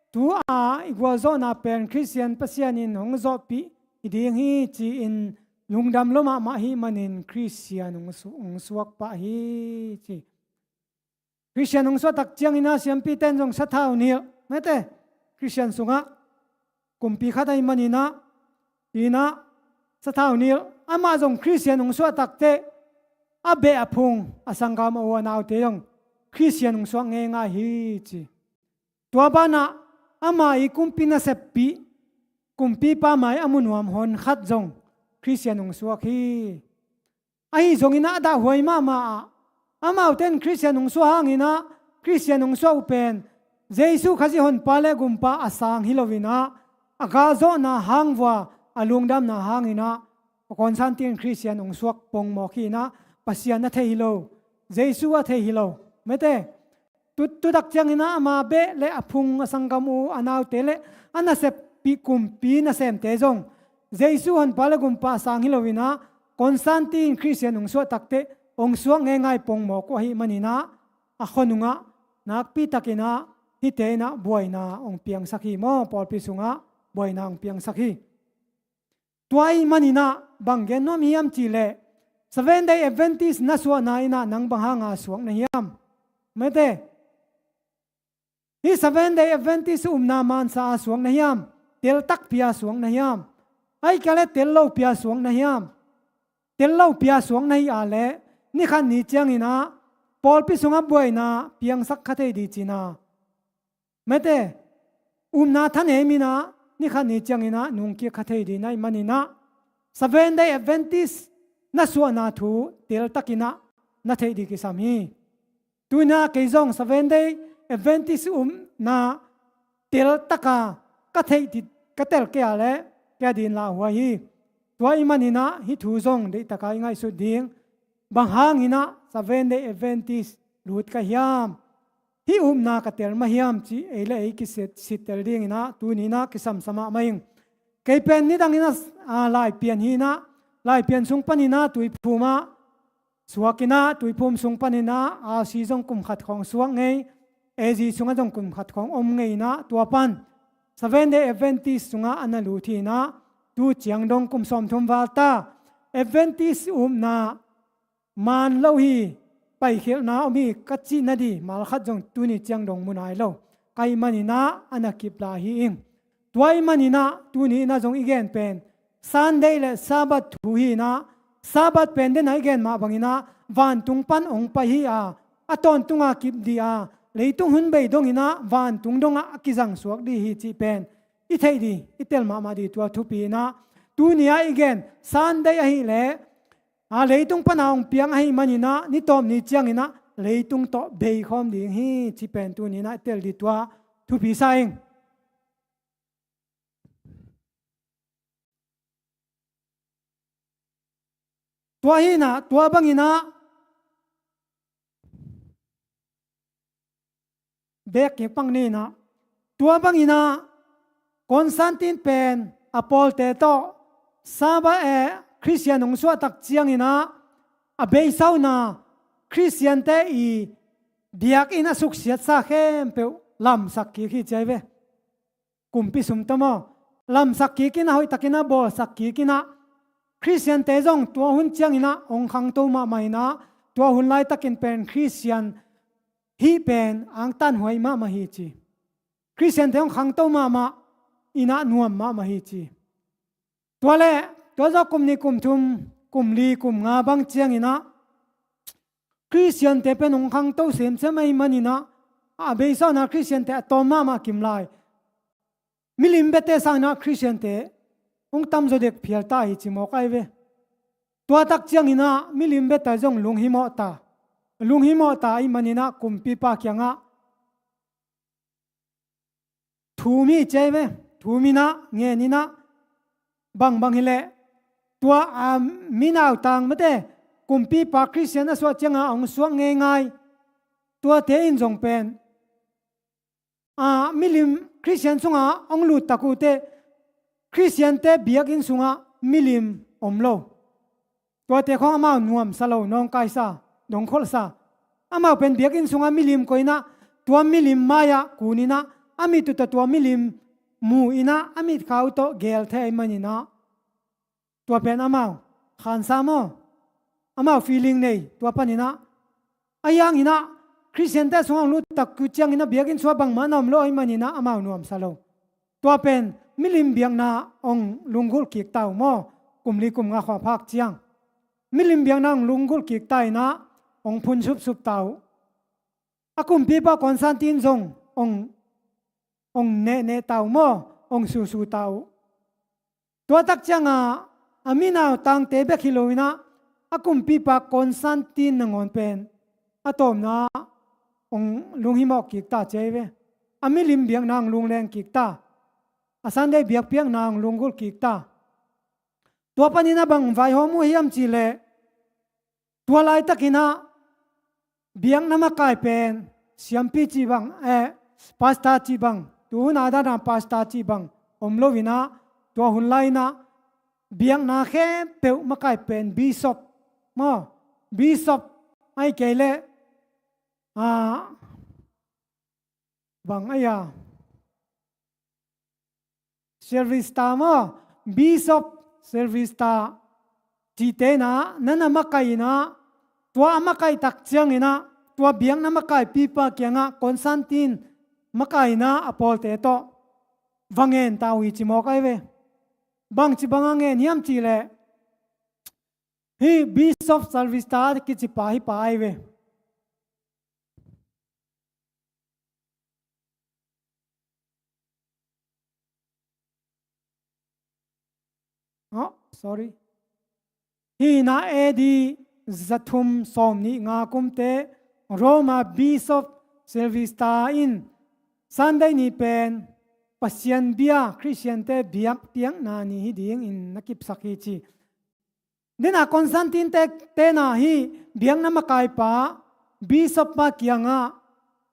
tu-a i gualzawhna pen Khristian Pasian in hong zawhpih hi ding hi ci-in lungdam lua mahmah ahih manin Khristian hong su-, hong suak pah hi ci. Khristian hong suah tak ciangin ah siampite in zong sathau nilh, mete, Khristian sungah kumpi khat ahih manin ah, in ah sathau nilh. Amah zong Khristian hong suah tak teh a beh a phung, a sanggam a u a naute zong Khristian hong suak ngeingai hi ci. Tua banah ama i kumpi naseppih, kumpipa mai a mu nuam hon khat zong Khristian hong suak hi. Ahi zongin ah a dahhuai mahmah ah, amaute in Khristian hong suah hangin ah, Khristian hong suah uh pen Jesu Khazih Honpa le Gumpa a sang hi loin ah, a galzawhna hang vua, a lungdamna hangin ah, Constantine Khristian hong suak pongmawk hi in ah, Pasian a thei hi lo, Jesu a thei hi lo, mete. Tu, tu tak ciangin ah ama beh le a phung, a sanggam u, a naute le a naseppih kumpi nasemte zong Jesu Honpa le Gumpa a sang hi loin ah, Constantine Khristian hong suah tak teh hong suak ngeingai pongmawk uh ahih manin ah, a khuanungah nakpitakin ah hihte in ah buaina hong piangsak hi maw, pawlpi sungah buaina hong piangsak hi. Tua ahih manin ah bang gen nuam hiam cih leh, Seventh Day Adventist na suahna in ah nang bang hanga suak na hiam? Mete, Hih Seventh Day Adventist upna mansa a suak na hiam? Tel takpi a suak na hiam? Ahih kei leh tel lopi a suak na hiam? Tel lopi a suak na hih a leh ni khat ni ciangin ah pawlpi sungah buaina piangsak kha thei ding ci-in ah, mate, upna thanem in ah ni khat ni ciangin ah nungkik kha thei ding na hih manin ah Seventh Day Adventist na suahna thu tel takin ah na theih ding kisam hi. Tuni-in ah kei zong Seventh Day Adventist upna tel taka ka theih ding, ka tel kei a leh kei adingin lauhuai hi. Tua ahih manin ah hih thu zong deih taka i ngaihsut ding. Bang hangin ah Seventh Day Adventist lut ka hiam? Hih upna ka tel mah hiam cih ei le ei kisit, sittel dingin ah tuni-in ah kisam sa mahmah ing. Kei pen nidangin ah, ah, Laipian hi-in ah, Laipian sung panin ah Tuiphum ah suak in ah, Tuiphum sung panin ah R C zong kum khat khawng suak ngei, A G sungah zong kum khat khawng om ngei in ah, tua pan Seventh Day Adventist sungah a na lut hi-in ah, tu ciang dong kum sawmthum val ta. Adventist upna man lo hi, paikhialhna om hi ka cih nading malkhat zong tuni ciang dong mu nai lo ka hih manin ah a na kip lai hi ing. Tua ahih manin ah tuni-in ah zong i gen pen Sunday le Sabbath thu hi-in ah, Sabbath pen den a i gen mah bangin ah vantung pan hong pai hi a, a tawntunga kip ding a, leitung hun bei dongin ah vantung dongah a kizang suak ding hi cih pen i theih ding, i tel mahmah ding tua thupi in ah, tuni-a i gen Sunday ahih leh, a, leitung pana hong piang ahih manin ah ni tawp ni ciangin ah leitung tawh bei khawm ding hi cih pen tuni-in ah i tel ding tua thupi sa ing. Tua hi-in ah, tua bangin ah bek kik pang ni-in ah, tua bangin ah Constantine pen a pawlte tawh Sabbath, eh, Khristian hong suah tak ciangin ah a beisa uh na Khristiante i biakinn a suksiatsa khempeuh lamsak kik hi ci ahi ve. Kumpi sum tawh maw, lamsak kik in ah, hoihtakin ah bawlsak kik in ah, Khristiante zong tua hun ciangin ah hong khangto mahmah in ah, tua hun laitakin pen Khristian hih pen angtanhuai mahmah hi ci. Khristiante hong khangto mahmah in ah nuam mahmah hi ci. Tua leh, tua zawh kum nih, kum thum, kum li, kum nga bang ciangin ah Khristiante pen hong khangto semsem ahih manin ah, a beisa uh na Khristiante a tawm mahmah kim lai. Milim biate sangin ah Khristiante hong tamzaw dek phial ta hi ci mawk ahi ve. Tua tak ciangin ah milim biate zong lunghimawh ta. Lunghimawh ta ahih manin ah kumpipa kiangah thum hi ci ahi ve. Thum in ah, ngen in ah, bangbang hi leh, tua, a, minautang mate, kumpipa Khristian a suah ciangah hong suak ngeingai. Tuate in zong pen, a, milim Khristian sungah hong lut tak uh teh, Khristiante biakinn sungah milim om lo. Tuate khawng amau nuamsa lo, nawngkaisa, dongkholhsa. Amau pen biakinn sungah milim koih in ah, tua milim mai-ah kun in ah, a mit uh tawh tua milim mu in ah, a mitkha uh tawh gel thei ahih manin ah, tua pen amau khansa maw, amau feeling nei, tua panin ah. Ahi hangin ah Khristiante sungah hong lut tak uh ciangin ah biakinn sungah bangmah na om lo ahih manin ah amau nuamsa lo. Tua pen milim biakna hong lunggulh kik ta uh maw, kum li kum nga khua phak ciang. Milim biakna hong lunggulh kik ta in ah, hong phun supsup ta uh. A kumpipa Constantine zong hong, hong nehneh ta uh maw, hong susu ta uh. Tua tak ciangah a minautangte bek hi lo in ah, a kumpipa Constantine nangawn pen a tawpna hong lunghimawh kik ta ci ahi ve. A milim biakna hong lungleng kik ta. A Sunday biakpiakna hong lunggulh kik ta. Tua panin ah bang vaihawm uh hiam cih leh, tua laitakin ah biakna makai pen siampi cih bang, eh, pastor cih bang, tuhun a dana pastor cih bang om lo in ah, tua hun lai in ah biakna khempeuh makai pen bishop maw, bishop ahih kei leh, ah, bang ahi a, Silvester maw, Bishop Silvester cihte in ah, na na makai in ah, tua a makai tak ciangin ah, tua biakna makaipipa kiangah Constantine makaihna a pawlte tawh va ngen ta uh hi ci mawk ahi ve. Bangci banga ngen hiam cihleh, hih Bishop Salvista kicipa hih pa ahi ve. Oh, sorry. Hih na A D zathum sawmnih nga kumte Roma Bishop Salvista in Sunday ni pen Pasian bia, Khristiante biakpiakna ni hi dingin na kipsak hi ci. Dena Constantine te, tena hih biakna makaipa, Bishop pa kiangah,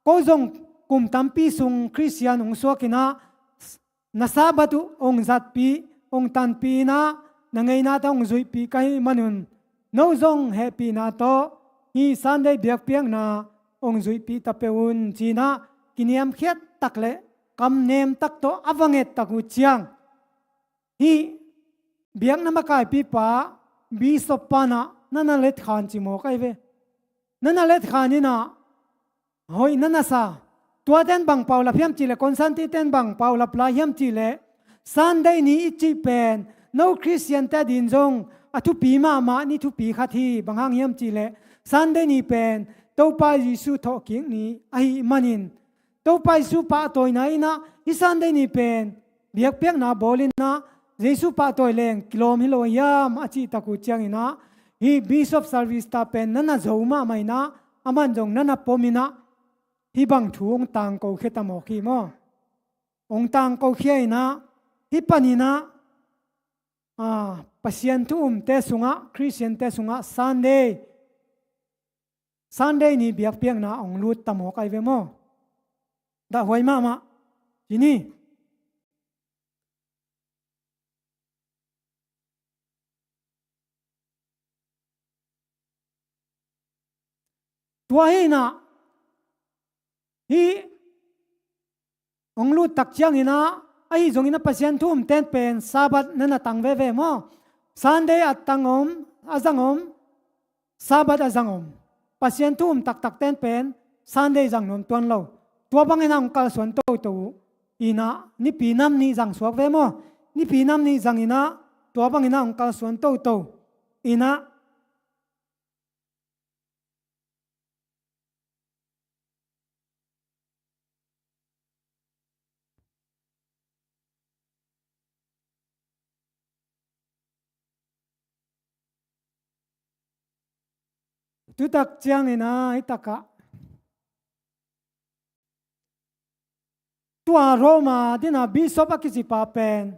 ko zong kum tampi sung Khristian hong suakinah, na Sabbath uh hong zatpih, hong tanpih inah, na ngeinate hong zuihpih ka hih manun, no zong hehpihna tawh hih Sunday biakpiakna hong zuihpih ta peuh un cinah, kiniamkhiat tak le kamnem tak tawh a va nget tak uh ciang, hih biakna makaipipa, Bishop panah na na letkhan ci mawk ahi ve. Na na letkhan inah hoih na na sa. Tuaten bang paulap hiam cihleh, Constantine ten bang paulap lai hiam cihleh, Sunday ni i cih pen no Khristiante adin zong a thupi mahmah ni thupi khat hi. Bang hang hiam cihleh, Sunday ni pen Topa Jesu thawhkik ni ahih manin, Topa Jesu pahtawina inah hih Sunday ni pen biakpiakna bawl inah, Jesu pahtawi leng kilawm hi lo hiam a cihtak uh cianginah, hih Bishop Salvista pen na na zo mahmah inah, aman zong na na pom inah, hih bang thu hong tangkokhia ta mawk hi maw. Hong tangkokhia inah, hih paninah, ah, Pasian thu umte sungah, Khristiante sungah Sunday, Sunday ni biakpiakna hong lut ta mawk ahi ve maw. Dahhuai mahmah ci ni. Tua hi inah, hih hong lut tak cianginah, ahi zongin a Pasian thu umten pen Sabbath na na tang veve maw. Sunday a tang om, a zang om, Sabbath a zang om. Pasian thu um taktakten pen Sunday zang nuam tuan lo. Tua banginah hong kalsuan toto uh. Inah nipi nam nih zang suak ve maw. Nipi nam nih zanginah tua banginah hong kalsuan toto. Inah Tutak ciangin ah, hih takah tua Roma dina bishop a kicipa pen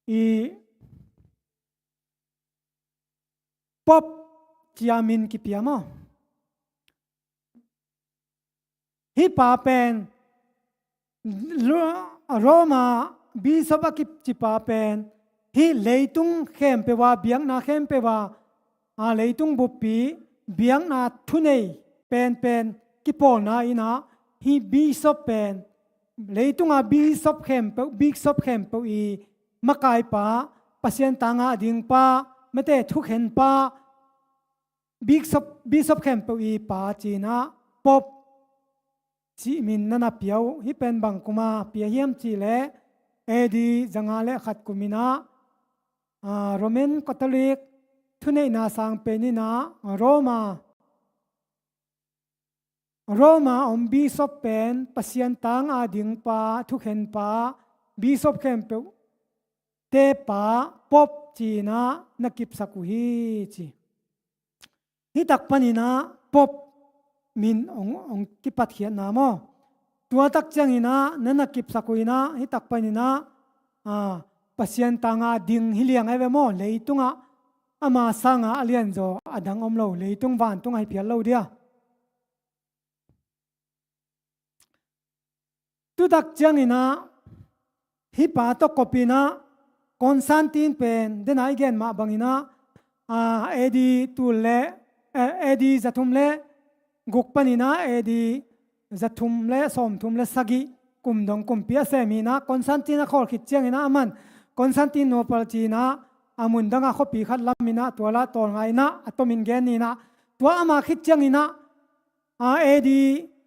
i Pope ci-a min kipia maw? Hih pa pen Ro-, Roma bishop a kicipa pen hih leitung khempeuh a, biakna khempeuh a, a, leitung buppi biakna thunei penpen kipawlna in ah, hih bishop pen leitunga bishop khempeuh, bishop khempeuh i makaipa, Pasian tanga a dingpa, mate thukhenpa, bishop, bishop khempeuh i pa ci-in ah Pope cih min na na pia uh. Hih pen bang kuma pia hiam cihleh, A D zanga le khat kum in ah, a, Roman Catholic thuneihna sang pen in ah Roma, Roma om bishop pen Pasian tanga dingpa, thukhenpa, bishop khempeuh te pa, Pope ci-in ah na kipsak uh hi ci. Hih tak panin ah Pope min hong, hong kipatkhiatna maw? Tua tak ciangin ah na na kipsak uh in ah, hih tak panin ah, a, Pasian tanga ding hi liang ahi ve maw? Leitungah ama sanga a lianzaw a dang om lo, leitung vantung ahi phial lo dia. Tutak ciangin ah hih pa tawh kop in ah Constantine pen, dena i gen mah bangin ah, a, A D tul le, eh, A D zathum le guk panin ah A D zathum le sawmthum le sagih kum dong kumpi a sem hi in ah, Constantine a khawl khit ciangin ah aman Constantinople ci-in ah a mun danga khuapi khat lam in ah, tua la tawlnga in ah a tomin gen ni in ah, tua ama khit ciangin ah, a, A D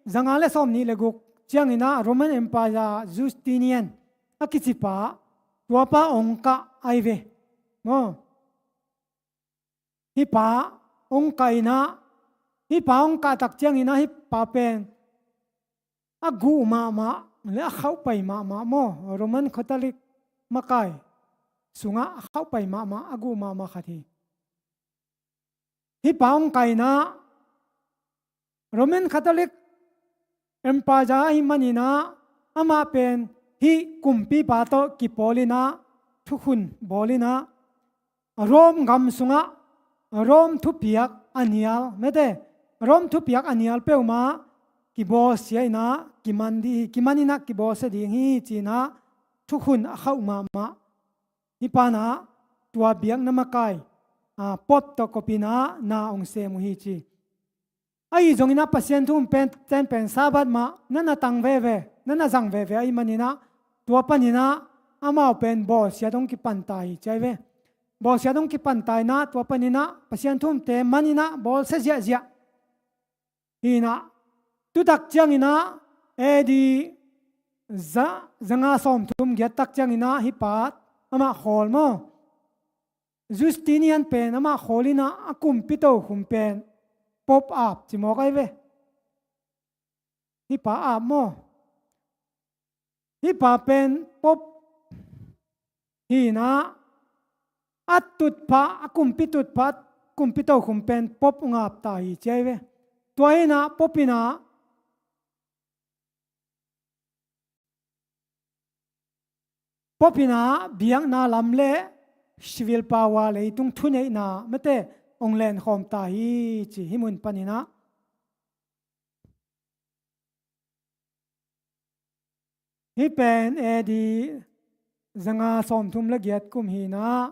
zanga le sawmnih le guk ciangin ah Roman Empire Justinian a kicipa, tuapa ong kah ahi ve maw. Hih pa ong kah in ah, hih pa ong kah tak ciangin ah hih pa pen a guh mahmah le a khauhpai mahmah maw, Roman Catholic makai sungah a khauhpai mahmah, a guh mahmah khat hi. Hih pa ong kah in ah Roman Catholic Empire ahih manin ah amah pen hih kumpipa tawh kipawl in ah thukhun bawl in ah Rome gam sungah Rome thupiak a nial, mete, Rome thupiak a nial peuhmah kibawlsia in ah kiman ding hi, kiman in ah kibawlsia ding hi ci-in ah thukhun a khauh mahmah. Hih pa in ah tua biakna makai, a, Pope tawh kop in ah na ong sem uh hi ci. Ahi zongin ah Pasian thu um pen, ten pen Sabbath mah na na tang veve, na na zang veve ahih manin ah tua panin ah amau pen bawlsiat hong kipan ta hi ci ahi ve. Bawlsiat hong kipan ta in ah tua panin ah Pasian thu umte man in ah bawlsia ziahziah hi in ah, tu tak ciangin ah A D za, zanga sawmthum giat tak ciangin ah hih pa amah khawl maw. Justinian pen amah khawl in ah a kumpi tokhum pen Pope aap ci mawk ahi ve. Hih pa aap maw. Hih pa pen Pope hi in ah a tutphah, a kumpi tutphah, kumpi tokhum pen Pope ong aap ta hi ci ahi ve. Tua hi in ah Pope in ah Pope in ah biakna lam le civil power, leitung thuneihna mete ong lenkhawm ta hi ci, hih mun panin ah. Hih pen A D zanga sawmthum le giat kum hi in ah,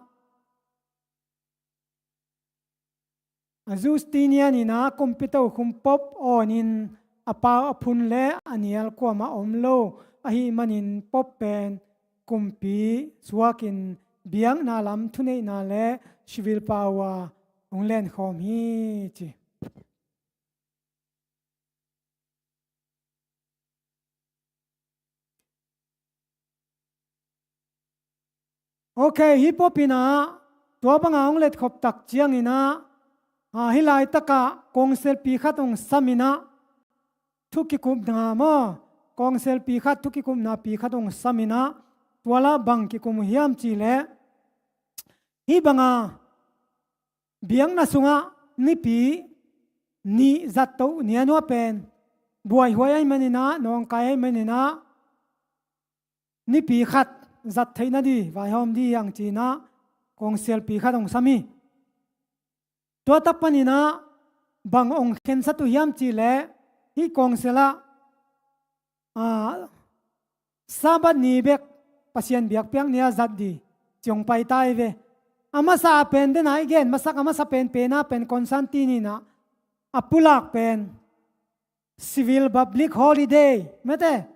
a Justinian in ah kumpi tokhum Pope awnin a pau a phun le a nial kuamah om lo ahih manin Pope pen kumpi suakin biakna lam thuneihna le civil power ong lenkhawm hi ci. Ok, hih Pope in ah tua banga hong letkhop tak ciangin ah, a, hih laitakah kawngselpi khat hong sam in ah, thu kikupna maw, kawngselpi khat, thu kikupna pi khat hong sam in ah, tua lah bang kikum uh hiam cih leh, hih banga biakna sungah nipi nih zat toh ni a nuah pen buaihuai ahih manin ah, nawngkai ahih manin ah, nipi khat zat theihna ding vaihawm ding hi hang ci-in ah kawngselpi khat hong sam hi. Tua tak panin ah bang hong khensat uh hiam cih leh, hih kawngsel ah, a, Sabbath ni bek Pasian biakpiak ni-a zat ding ci hong pai ta hi ve. A masa pen, den a i gen masak a masa pen, pen a pen Constantine in ah a pulak pen civil public holiday, mete,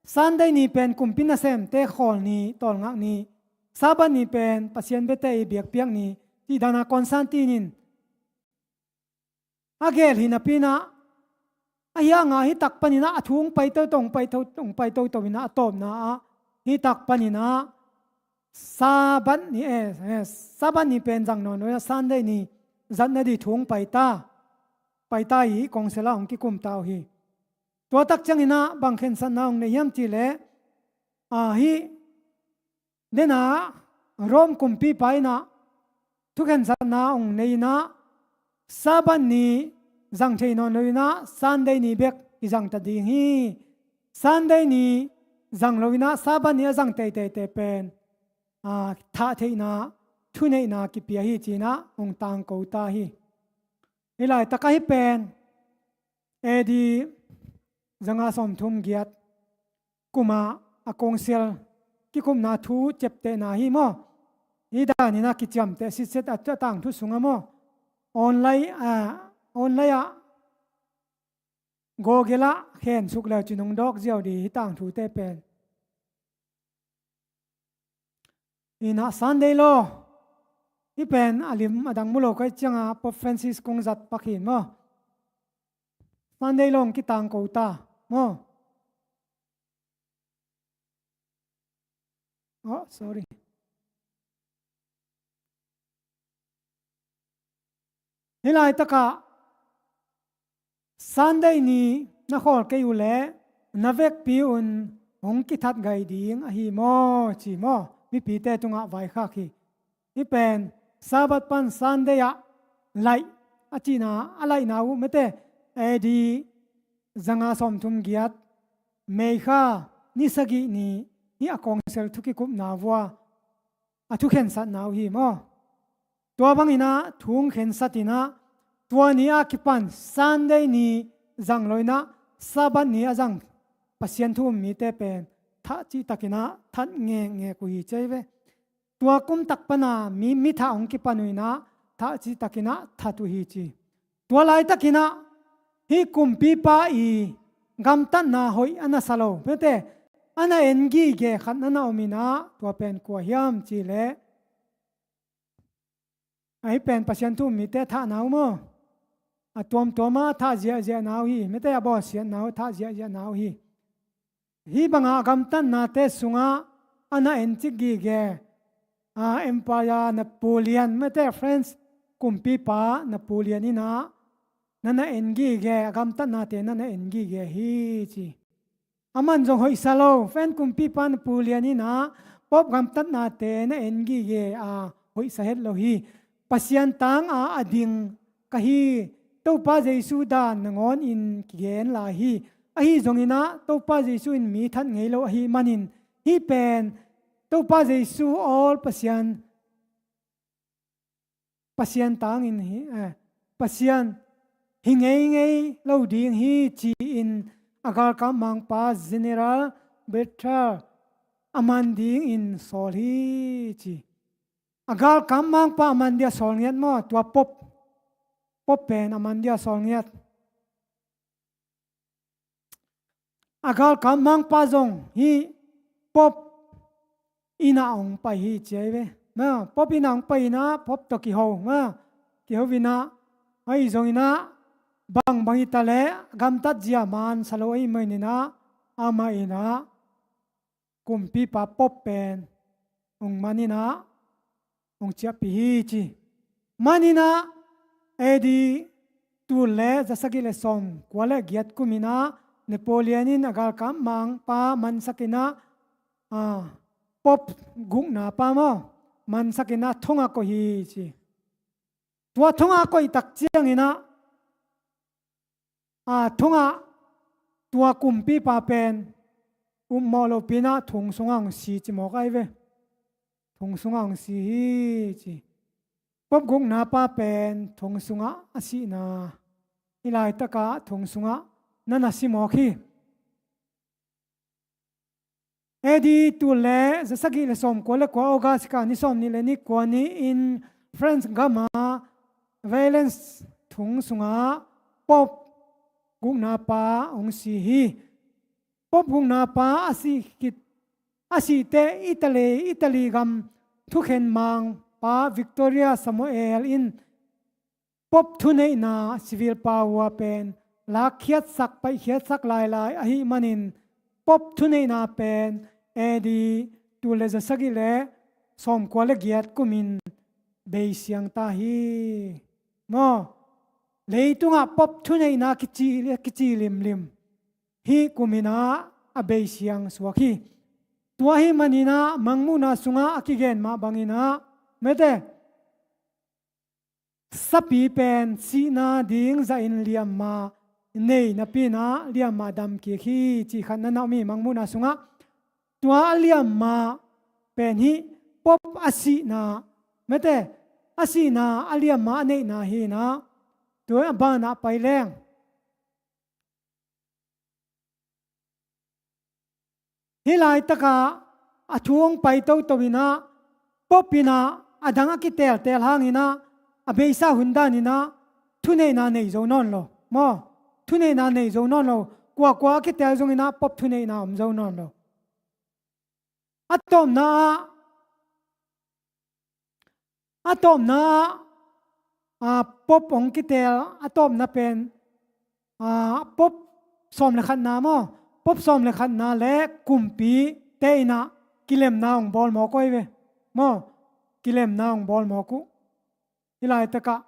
Sunday ni pen kumpi nasemte khawl ni, tawlngak ni, Sabbath ni pen Pasian biate i biakpiak ni, cih dan a Constantine in a geel hi napi-in ah, ahi hang a hih tak panin ah a thu hong pai toto, hong pai to, hong pai toto in ah, a tawpna ah hih tak panin ah Sabbath ni, eh, eh, Sabbath ni pen zang nawn lo in ah Sunday ni zatna ding thu hong pai ta, pai ta hi, kawngsel ah hong kikum ta uh hi. Tua tak ciangin ah bang khensatna hong nei hiam cih leh, a, hih den a Rome kumpipa in ah thukhensatna hong nei in ah, Sabbath ni zang thei nawn lo in ah Sunday ni bek i zang ta ding hi. Sunday ni zang lo in ah Sabbath ni a zang teiteite pen, a, thah theihna, thuneihna kipia hi ci-in ah hong tangko ta hi. Hih laitak ah hih pen A D zanga sawmthum giat kum ah a kawngsel kikupna thu ciaptehna hi maw. Hih dan in ah kiciamteh sitset a, a tangthu sungah maw, online, a, online ah Google ah khensuk le cin hong dawk ziau ding hih tangthute pen. In ah Sunday law, hih pen a lim a dang mu lo kei ciangah Pope Francis kong zat pak hi maw. Sunday law hong kitangko ta maw. Oh, sorry. Hih laitakah Sunday ni na khawl kei uh leh na vekpi un hong kithat gai ding ahi maw, ci maw? Mipite tungah vaikhak hi. Hih pen Sabbath pan Sunday ah laih a cihna, a laihna uh mete, A D zanga sawmthum giat May kha ni sagih ni hih a kawngsel thukikupna vua a thukhensatna uh hi maw? Tua banginah thu hong khensat inah tua ni a kipan Sunday ni zang lo inah Sabbath ni a zang Pasian thu um mite pen thah cihtakinah that ngekngek uh hi ci ahi ve. Tua kumtak pana mi, mi thah hong kipan uh inah thah cihtakinah that uh hi ci. Tua laitakinah hih kumpipa i gamtatna hoih a na sa lo mete, a na en gige khat na na om inah tua pen kua hiam cih leh, ahi pen Pasian thu um mite thahna uh maw? A tuamtuama thah ziahziahna uh hi mete, a bawlsiatna uh thah ziahziahna uh hi. Hih banga a gamtatnate sungah a na encik gige, a, Emperor Napoleon mete, France kumpipa Napoleon inah na na en gige, a gamtatnate na na en gige hi ci. Aman zong hoihsa lo, France kumpipa Napoleon inah Pope gamtatnate na en gige a hoihsa het lo hi. Pasian tanga a ding ka hi, Topa Jesu dan nangawnin kigen lai hi. Ahi zonginah Topa Jesu in mi that ngei lo ahih manin hih pen Topa Jesu awl Pasian, Pasian tangin hi, eh, Pasian hi ngeingei lo ding hi ci-in a galkap mangpa General Bertrand a man dingin sawl hi ci. A galkap mangpa a man dia sawl ngiat maw? Tua Pope, Pope pen a man dia sawl ngiat. A galkap mangpa zong hih Pope innah hong pai hi ci ahi ve. Ma, Pope innah hong pai inah Pope tawh kiho, ma, kiho inah, ahi zonginah bangbang hi ta leh gamtat zia man sa lo ahih maninah amah innah kumpipa Pope pen hong man inah hong ciahpih hi ci. Man inah A D tul le zasagih le sawmkua le giat kum inah Napoleon in a galkap mangpa mansak inah, a, Pope gukna pa maw, mansak inah thongah koih hi ci. Tua thongah koih tak cianginah, a, thongah tua kumpipa pen upmawh lopi inah thong sungah hong si ci mawk ahi ve. Thong sungah hong si hi ci. Pope gukna pa pen thong sungah a sihna, hih laitakah thong sungah na na si mawk hi. A D tul le zasagih le sawmkua le kua August kha ni sawmnih le ni kua ni-in France gama Valence thong sungah Pope gukna pa hong si hi. Pope gukna pa a sih khit, a sih teh Italy, Italy gam thukhen mangpa Victoria Samuel in Pope thuneihna civil power pen lakkhiatsak, paihkhiatsak lailai ahih manin Pope thuneihna pen A D tul le zasagih le sawmkua le giat kumin beisiang ta hi. Maw, leitungah Pope thuneihna kici, kici limlim hih kuminah a beisiang suak hi. Tua ahih maninah Mangmuhna sungah a kigen mah banginah, mete, sapi pen sihna ding zahin liamma nei napi inah liamma dam kik hi, cih khat na na om hi Mangmuhna sungah. Tua a liamma pen hih Pope a sihna, mete, a sihna a liamma a neihna hi inah, tua a banah pai leng. Hih laitakah a thu hong pai toto inah, Pope inah a dang a kiteltel hanginah, a beisa hun daninah thuneihna nei zo nawn lo. Maw, thuneihna nei zo nawn lo. Kuakua a kitel zonginah Pope thuneihna om zo nawn lo. A tawpna ah, a tawpna ah, a, Pope hong kitel a tawpna pen, a, Pope sawm le khatna maw, Pope sawm le khatna le kumpite inah kilemna hong bawl mawk uh hi ve. Maw, kilemna hong bawl mawk uh. Hih laitakah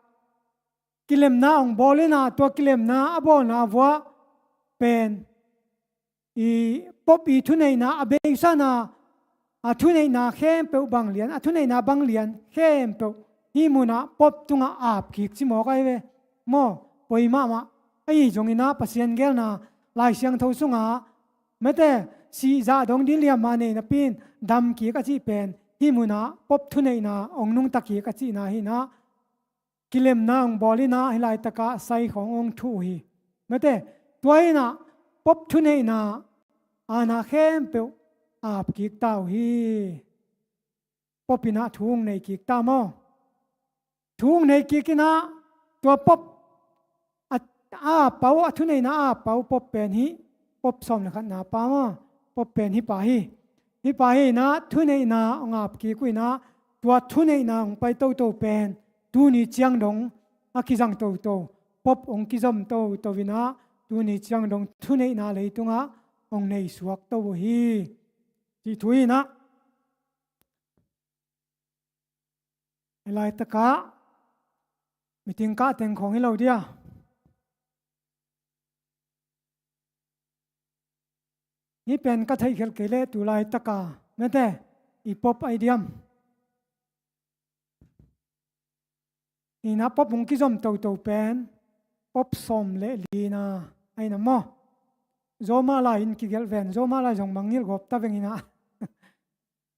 kilemna hong bawl inah, tua kilemna a bawlna vuah pen i Pope i thuneihna a beisan a, a thuneihna khempeuh bang lian, a thuneihna bang lian khempeuh hih munah Pope tungah ap kik ci mawk ahi ve. Maw, poi mahmah. Ahi zongin ah Pasian geelna Lai Siangtho sungah mate, sihzah dong ding liamma nei napi in dam kik a cih pen hih munah Pope thuneihna hong nungta kik a cihna hi inah, kilemna hong bawl inah hih laitakah sai khawng hong thuh uh hi. Mate, tua inah Pope thuneihna aana khempeuh ap kik ta uh hi. Pope inah thu hong nei kik ta maw? Thu hong nei kik inah tua Pope a, a ap pa uh, a thuneihna a ap pa uh Pope pen hih Pope sawm le khatna pa maw? Pope pen hih pa hi. Hih pa hi inah thuneihna hong ap kik uh inah, tua thuneihna hong pai toto pen tuni ciang dong a kizang toto, Pope hong kizom toto inah tuni ciang dong thuneihna leitungah hong nei suak to uh hi, cih thu hi inah. Hih laitakah meeting kah teng khawng hi lo dia. Hih pen ka theihkhelh kei leh tu laitaka mate, i Pope ahi diam? Inah Pope hong kizom toto pen Pope sawm le lina ahi na maw? Roma lai in kigelh ven, Roma lai zong mangngilh gawp ta veng inah.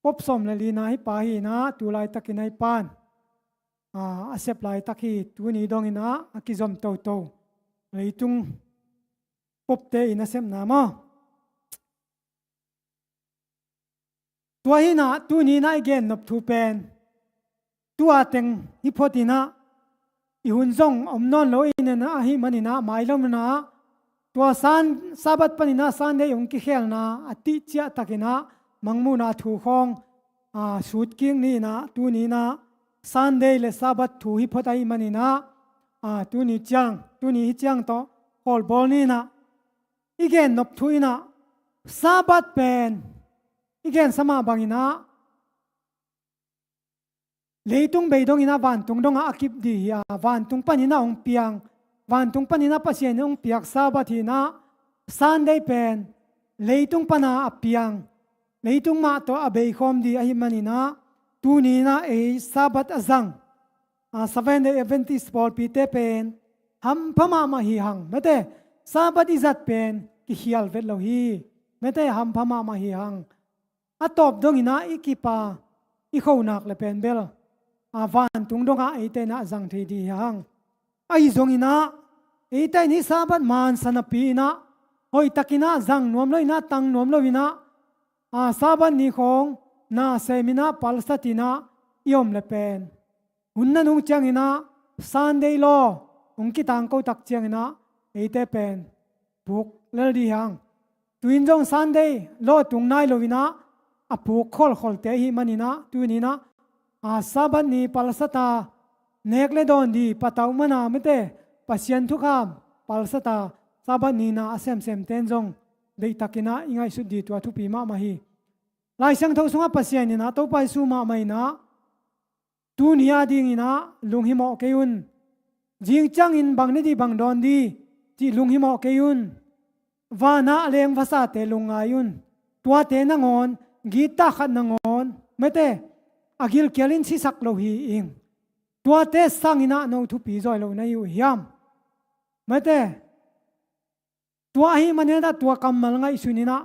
Pope sawm le lina hih pa hi inah, tu laitakin ah hih pan, a, a sep laitak hi, tuni dong inah a kizom toto leitung Pope te i nasepna maw? Tua hi inah tuni inah i gennop thu pen tua teng hi phot inah, i hun zong om nawn lo i nena ahih man inah, mai lo inah, tua San-, Sabbath pan inah Sunday hong kikhelna a tih ciah tak inah mangmuhna thu khawng, a, sut kik ni inah, tuni inah Sunday le Sabbath thu hi phot ahih man inah, a, tuni ciang, tuni hi ciang tawh khawl bawl ni inah, i gennop thu inah Sabbath pen i gensa mah bang inah leitung bei dong inah vantung dongah a kip dih hi a, vantung pan inah hong piang, vantung pan inah Pasian in hong piak Sabbath hi inah, Sunday pen leitung pana a piang, leitung mah tawh a beikhawm dih ahih man inah, tuni inah ei Sabbath a zang, a, Seventh Day Adventist pawlpite pen hampha mahmah hi hang. Mate, Sabbath i zat pen kikhial vet lo hi. Mate, hampha mahmah hi hang. A tawp dong inah i kip a, i khonak le pen bel, a, vantung dongah eite inah zang thei dih hi hang. Ahi zong inah eite in hih Sabbath mansa napi inah hoihtak inah zang nuam lo inah, tang nuam lo inah, a, Sabbath ni khawng na sem inah palsat inah i om le pen, hun nanung ciang inah Sunday law hong kitangko tak ciang inah eite pen puk lel dih hi hang. Tu in zong Sunday law tung nai lo inah a puk kholkholte ahih man inah, tuni inah, a, Sabbath ni palsat a nek le dawn dih patauh man a, mate, Pasian thukham palsat a Sabbath ni na a semsemte in zong deihtak inah i ngaihsut dih tua thupi mahmah hi. Lai Siangtho sungah Pasian inah, Topa Jesu mahmah inah, tuni a ding inah lunghimawh kei un. Zing ciangin bang ne dih, bang dawn dih cih lunghimawh kei un. Vanah a leng vasate lungngai un. Tuate nangawn gitta khat nangawn, mate, a gilkial in sisak lo hi ing. Tuate sang inah no thupi zawi lo na hi uh hiam? Mate, tua ahih man inah tua kammal ngaihsun inah,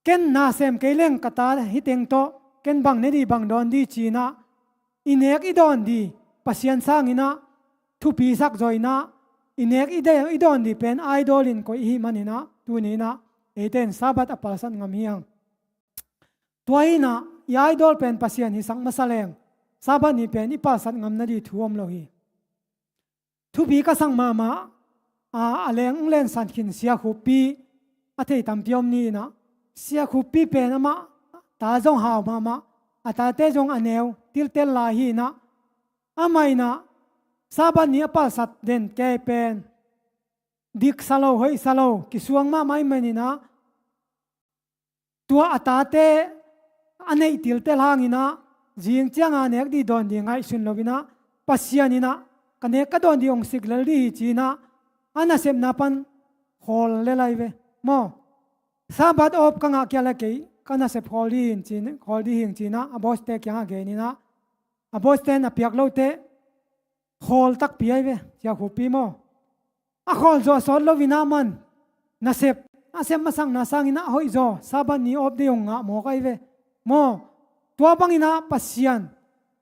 ken na sem kei leng ka ta hi teng tawh ken bang ne dih, bang dawn dih ci inah, i nek i dawn dih Pasian sang inah thupi sak zaw inah, i nek i de-, i dawn dih pen idol in koih ahih man inah, tuni inah eite in Sabbath a palsat ngam hi hang. Tua hi inah i idol pen Pasian hisak masa leng, Sabbath ni pen i palsat ngam na dih thu om lo hi. Thupi ka sak mahmah a, a leng hong lensan khin Sia Khup Pi, a thei tampi om ni inah, Sia Khup Pi pen amah ta zong hau mahmah, a tate zong a neu tiltel lai hi inah, amah inah Sabbath ni a palsat den kei pen diksa lo, hoihsa lo, kisuang mahmah ahih man inah, tua a tate a neih tiltel hangin ah, zing cianga nek dih dawn dih ngaihsun loin ah, Pasian in ah ka nek ka dawn dih hong sik lel dih hi ci-in ah, a nasepna pan khawl lel ahi ve maw. Sabbath off ka ngah kei leh kei ka nasep khawl dih hi ci-in, khawl dih hi ci-in ah a bawste kiangah genin ah, a bawste in a piak lote khawl takpi ahi ve, sia khupi maw. A khawl zawh sawt loin ah aman nasep, a sep masakna sangin ah hoih zaw Sabbath ni off day hong ngah mawk ahi ve maw. Tua bangin ah Pasian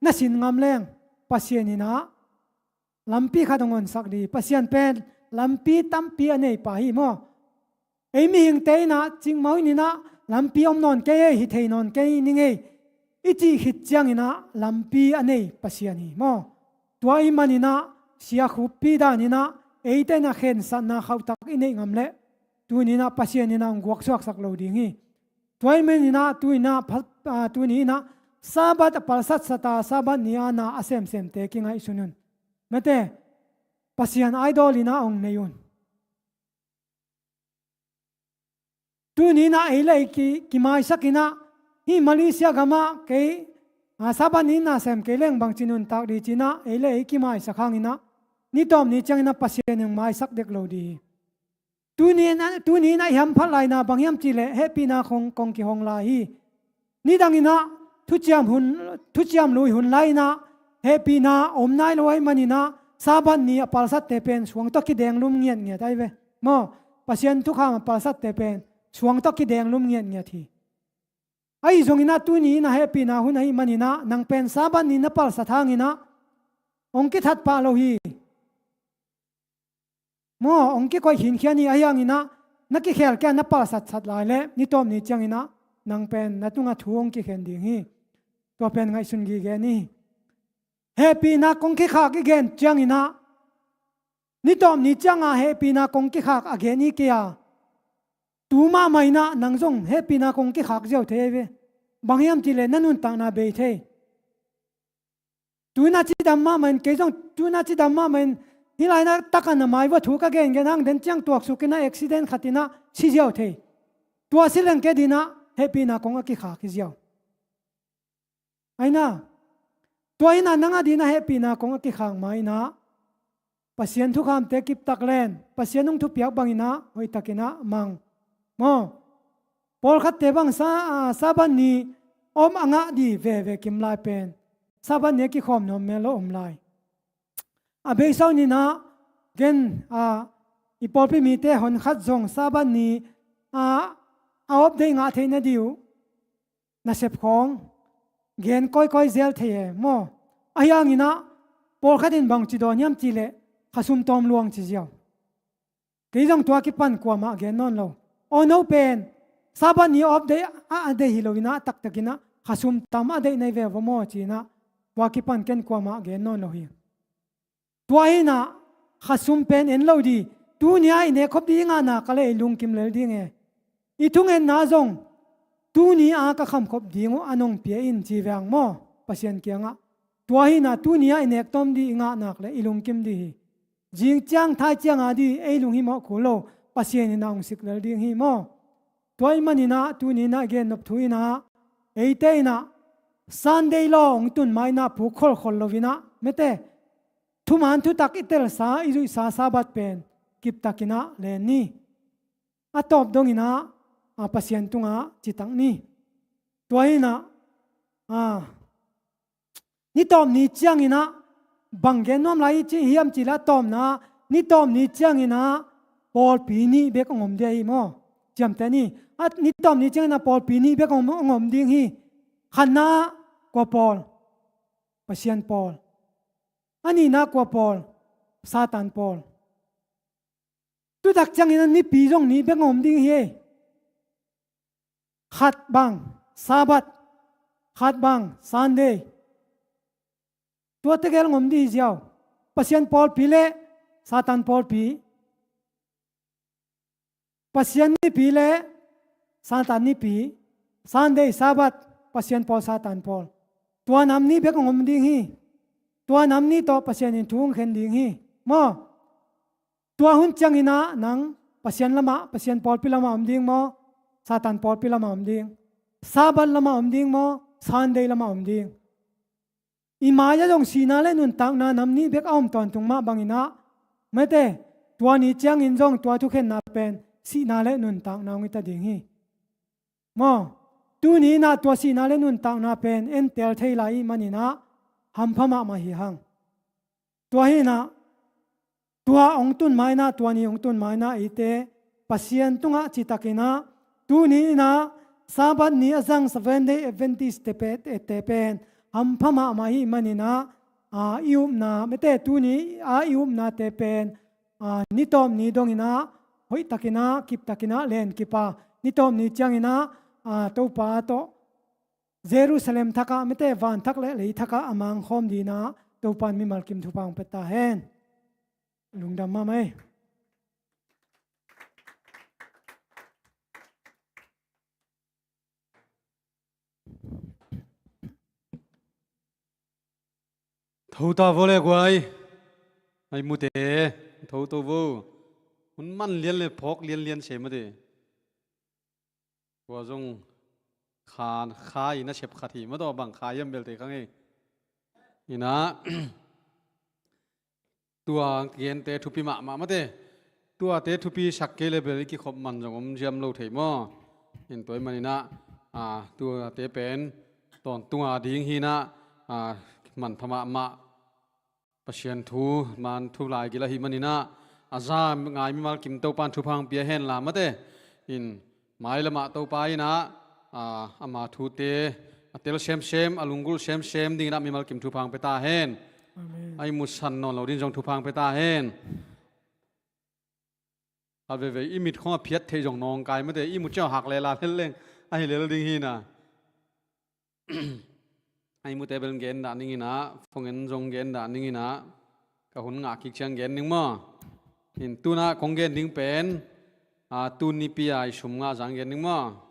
na sin ngam leng, Pasian in ah lampi khat hong honsak dih. Pasian pen lampi tampi a neipa hi maw. Ei mihingte in ah cikmah in ah lampi om nawn kei ei, hi thei nawn kei ning ei i cih khit ciangin ah lampi a nei Pasian hi maw. Tua ahih manin ah sia khupi danin ah eite in ah khensatna khauhtak i neih ngam leh, tuni in ah Pasian in ah hong guaksuaksak lo ding hi. Tua ahih manin ah tuni in ah pha-, ah, tuni in ah Sabbath a palsatsat a, Sabbath ni a na a semsemte kingaihsun un. Mate, Pasian idol in ah hong nei un. Tuni in ah ei le ei ki, kimaisak in ah, hih Malaysia gamah kei, ah, Sabbath ni na sem kei leng bangci nuntak dih ci-in ah ei le ei kimaisak hangin ah, ni tawp ni ciangin ah Pasian in hong maisak dek lo dih hi. Tuni in ah, tuni in ah i hamphat lai-in ah bang hiam cih leh hehpihna kong, kong kihong lai hi. Nidangin ah thuciam hun, thuciam lui hun lai-in ah hehpihna om nai lo ahih manin ah Sabbath ni a palsatte pen suang tawh kidenglum ngiatngiat ahi ve maw. Pasian thukham a palsatte pen suang tawh kidenglum ngiatngiat hi. Ahi zongin ah tuni in ah hehpihna hun ahih manin ah nang pen Sabbath ni na palsat hangin ah hong kithat pah lo hi. Maw, hong kikoih khinkhian hi. Ahi hangin ah na kikhel kei a, na palsatsat lai leh ni tawp ni ciangin ah nang pen na tungah thu hong kikhen ding hi. Tua pen ngaihsun gige ni. Hehpihna kong kikhak i gen ciangin ah, ni tawp ni cianga hehpihna kong kikhak a gen hi kei a, tu mahmah in ah nang zong hehpihna kong kikhak ziau thei ahi ve. Bang hiam cih leh na nuntakna bei thei. Tu in ah cidam mahmah in, kei zong tu in ah cidam mahmah in, hih lai-in ah tak a na mai vua thu ka gengen hang, den ciang tuaksuk in ah accident khat in ah si ziau thei. Tua si leng kei dih in ah hehpihna kong a kikhak hi ziau. Ahi na, tua in ah nang a dih in ah hehpihna kong a kikhak ma in ah Pasian thukhamte kiptak len, Pasian hong thupiak bangin ah hoihtakin ah mang. Maw, pawlkhatte bang sa, ah, Sabbath ni om a ngah dih veve kim lai pen, Sabbath ni a kikhawm nuam mel lo om lai. A beisa un in ah gen, ah, i pawlpi mite honkhat zong Sabbath ni, ah, a off day ngah theih nading uh nasep khawng gen kawikawi zel thei e maw. Ahi hangin ah pawlkhat in bangci dawn hiam cih leh khasum tawm luang ci ziau. Kei zong tua kipan kuamah gen nawn lo. Aw, no pen Sabbath ni off day a, a deih hi lo in ah taktakin ah khasum tam a deih na hi ve uh maw ci-in ah tua kipan ken kuamah gen nawn lo hi. Tua hi in ah khasum pen en lo dih. Tuni a i nek khop dih i ngah nak leh i lungkim lel ding e. I thungetna zong tuni a ka kham khop ding uh a nong pia in ci veng maw, Pasian kiangah. Tua hi in ah tuni a i nek tawm dih i ngah nak leh i lungkim dih hi. Zing ciang thai cianga dih ei lunghimawh kul lo, Pasian in ah hong sik lel ding hi maw. Tua ahih manin ah tuni in ah i gen nop thu in ah, eite in ah Sunday law hong tun ma in ah puk kholkhol lo in ah, mate, thuman thutak i telsa, i zuihsa Sabbath pen kiptakin ah len ni. A tawp dongin ah, a, Pasian tungah citak ni. Tua hi in ah, a, ni tawp ni ciangin ah bang gen nuam lai i cih hiam cih leh a tawpna ah, ni tawp ni ciangin ah pawlpi nih bek hong om ding hi maw. Ciamteh ni. A, ni tawp ni ciangin ah pawlpi nih bek hong, hong om ding hi. Khatna ah kua pawl? Pasian pawl. A nihna ah kua pawl? Satan pawl. Tutak ciangin ah nipi zong nih bek hong om ding hi. Khat bang Sabbath, khat bang Sunday. Tua tegel hong om dih hi ziau. Pasian pawlpi leh Satan pawlpi. Pasian nipi leh Satan nipi. Sunday, Sabbath, Pasian pawl, Satan pawl. Tua nam nih bek hong om ding hi. Tua nam nih tawh Pasian in thu hong khen ding hi. Maw? Tua hun ciangin ah nang Pasian lamah, Pasian pawlpi lamah om ding maw, Satan pawlpi lamah om ding? Sabbath lamah om ding maw, Sunday lamah om ding? I mai-ah zong sihna le nuntakna nam nih bek a om tawntung mah banginah, mate, tua ni ciangin zong tua thukhenna pen sihna le nuntakna hong hi ta ding hi. Maw, tuni inah tua sihna le nuntakna pen entel thei lai ih maninah hampha mahmah hi hang. Tua hinah, tua hong tun mainah, tua ni hong tun mainah eite Pasian tungah citakinah, tuni inah Sabbath ni a zang Seventh Day Adventist te pe-, te pen hampha mahmah hi maninah, a, i upna, mate, tuni a i upnate pen, a, nitawp ni donginah, hoihtakinah, kiptakinah len kipa, nitawp ni cianginah, a, Topa tawh Jerusalem thakah, mate, van thak le lei thakah a mangkhawm dinah Topa in mimal kim thupha hong pia ta hen. Lungdam mahmah ei. Tho ta vo le guai. Ai mute, tho to vo. Hun man lian le phawk lianlian se mate. Tua zong kha, kha i nasep khat hi mataw, bang kha hiam belte kha ngei. Inah, tua gente thupi mahmah mate. Tuate thupi sak kei le bel i kikhop man zong om ziam lo thei maw. In tua ih maninah, a, tuate pen tawntunga ding hinah, a, manpha mahmah. Pasian thu man thu lai gila hi maninah, a za ngai mimal kim Topa in thupha hong pia hen la mate. In mailamah Topa inah, a, ama thute a tel semsem, a lunggulh semsem dinginah mimal kim thupha hong pia ta hen. Amen. A i musan nawn lo din zong thupha hong pia ta hen. A veivei i mit khong a phiat theih zong nawngkai mate, i mu ciau hak lela lelleng a hi lel ding hinah. A i mute bel gen dah ninginah, phone in zong gen dah ninginah, ka hun ngah kik ciang gen ning maw. In tunah kong gen ding pen, a, tuni pi a i sum ngah zang gen ning maw.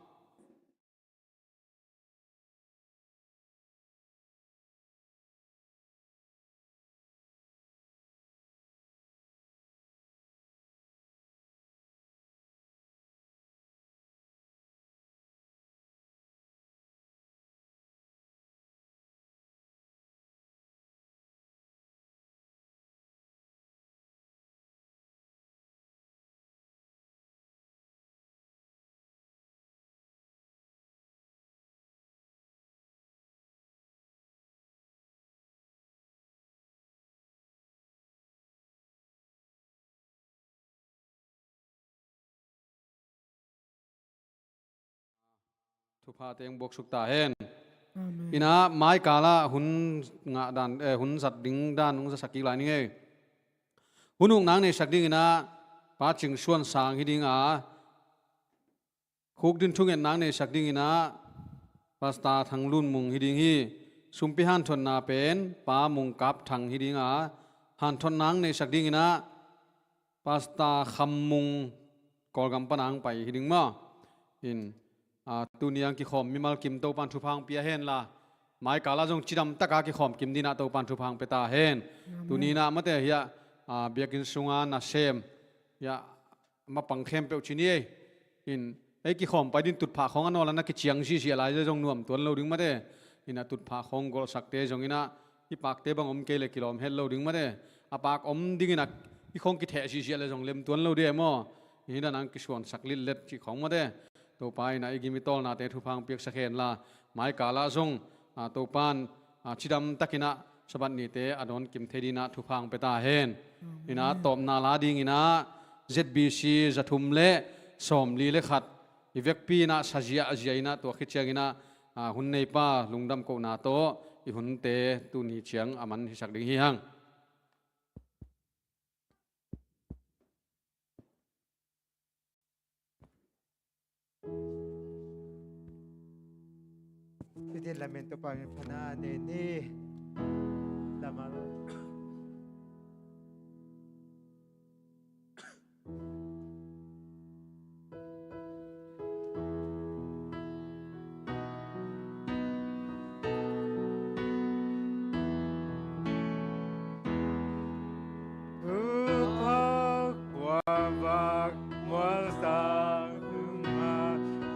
Thupha teng buaksuk ta hen. Amen. Inah maikal ah hun ngah dan, eh, hun zat ding dan hong zasak kik lai ning ei. Hun ukna hong neisak dinginah Pa Cing Suan Sang hi dinga, khukdin thungetna hong neisak dinginah Pastor Thang Lun Mung hi ding hi. Sumpi hanthotna pen Pa Mung Kap Thang hi dinga, hanthotna hong neisak dinginah Pastor Kham Mung Kawlgam pana hong pai hi ding maw. In, a, tuni ang kikhawm mimal kim Topan thupha hong pia hen la, maikal ah zong cidam taka kikhawm kim dinah Topan thupha hong pia ta hen. Amen. Tuni inah mate hiah, a, biakinn sunga nasem hiah mapang khempeuh ci ni ei. In, ei kikhawm pai din tutphah khawng a nawl a na kiciang sihsiah lai zong nuam tuan lo ding mate. Inah tutphah khawng golhsakte zonginah i pakte bang om kei le kilawm het lo ding mate. A pak om dinginah i khawng kitheh sihsiah le zong lem tuan lo ding e maw. Hih dan ang kisuansak litlet cih khawng mate. Topa inah i gim i tawlnate thupha hong piaksak hen la, maikal ah zong, a, Topan, a, cidam takinah Sabbath nite a dawn kim thei dinah thupha hong pia ta hen. Amen. Inah tawpna la dinginah Z B C za thum le sawmli le khat i vekpi inah sa ziahziah inah tua khit cianginah, a, hun neipa lungdam kohna tawh i hunte tuni ciang a man hisak ding hi hang. Titi lamen Topa min phatna nei ni. Lama.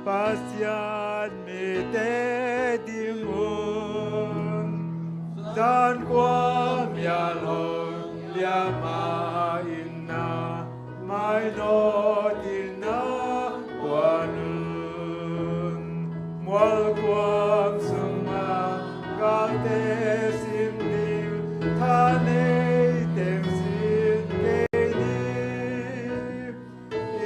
Pasian mi Kuam mial hong liama inna, mainawt inna kuan un. Mual kuam sunga galte sin ding, tha nei teng sin kei ni.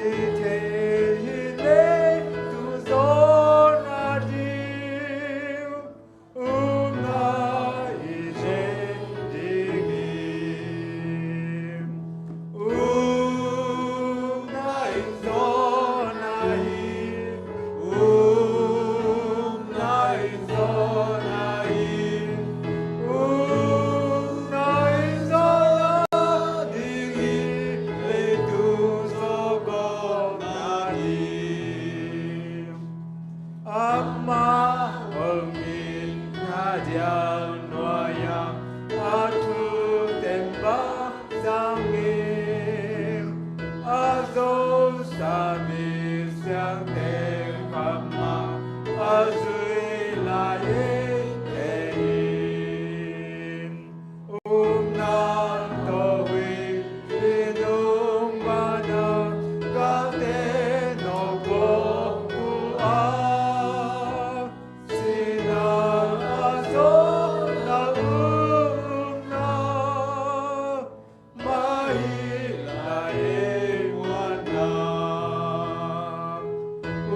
I thei hi lei tu zawn a ding. Umna i zen ding hi. Umna in zawn ahi. Umna in zawn ahi. Umna in zawn a ding hi. Leitung zawh gawp nading. Amah hong itna dial nuai-ah a thu ten bang zang in, a zosa mi siangtho kammal a zui lai in, ei in. Umna tawh i nung bana, galte nawk kawk uh a, sihna a zawhna umna, mah hi lai ei muanna.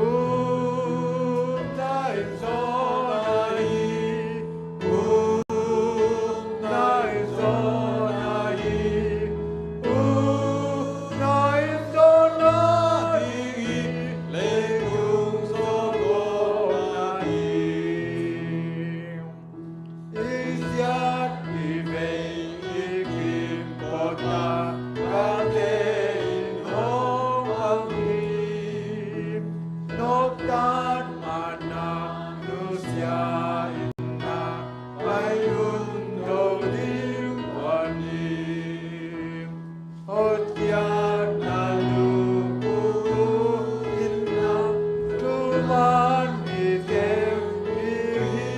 Umna in zawn ahi. Umna in zawn ahi. Umna in zawn nading hi. Leitung zawh gawp nading. I siat i vei i kim pawtna, galte in hong ang hi. Nopdan mahna nusia inna, pai lungdon ding kuan hi. Hotkhiatna lukhu inna, thuman mite mi hi.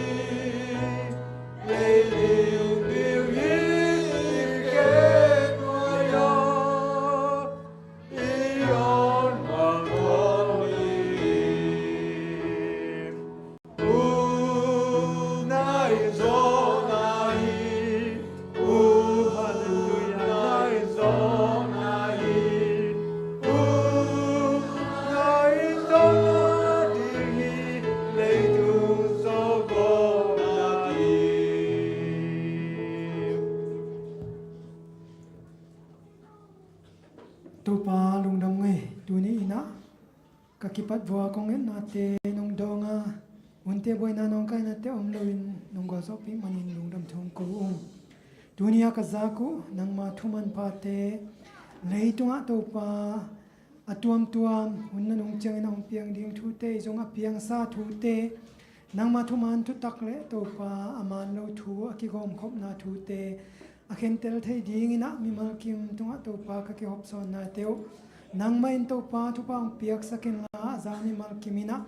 Leitung ding hi i khe nuai-ah, i awn muang khawm hi. Umna in zawn ahi. Umna in zawn ahi. Umna in zawn nading hi. Leitung zawh gawp nading. Topa lungdam ngei, tuni in ah ka kipat vua kong etnate nong dawng a, hunte buaina nawngkainate om loin nong gualzawhpih manin lungdam thu kong ko ung. Tuni a ka zak uh nangma thuman phate, leitungah Topa a tuamtuam hun nanung ciangin a hong piang ding thute, i zong a piangsa thute, nangma thuman thutak le Topa a man lo thu a kigawmkhopna thute a khentel thei dingin ah mimal kim tungah Topa ka kihopsawnnate uh nangmah in Topa thupha hong piaksak inla, a za mimal kim in ah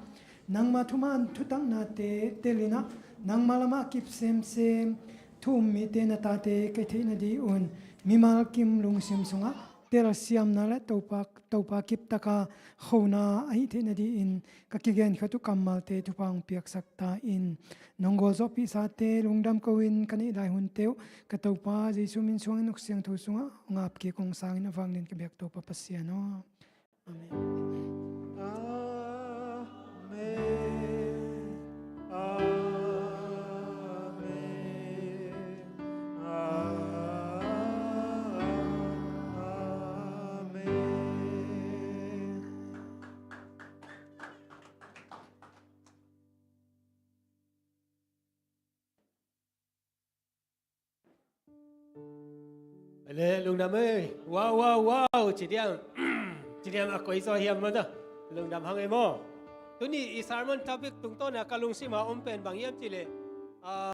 nangma thuman thutaknate tel in ah nangma lamah kip semsem thu um mite na tate ka hih theih nading un mimal kim lungsim sungah telsiamna le Topa, Topa kiptaka khona ahih theih nadingin ka kigenkhiat uh kammalte thupha hong piaksak ta in. Nong gualzawhpihsate lungdam ko-in ka neih lai hunte uh ka Topa Jesu min suangin Kha Siangtho sungah hong ap kik ung. Sangin a vanglian ka biak Topa Pasian aw. Amen. Amen. Amen. Amen. Ale, lungdam ei. Wow, wow, wow. Ci diam. Ci diam a koi zaw hiam maw ta. Lungdam hang ei maw. Tuni i sermon topic tungtawna ka lungsima om pen bang hiam cih leh, ah,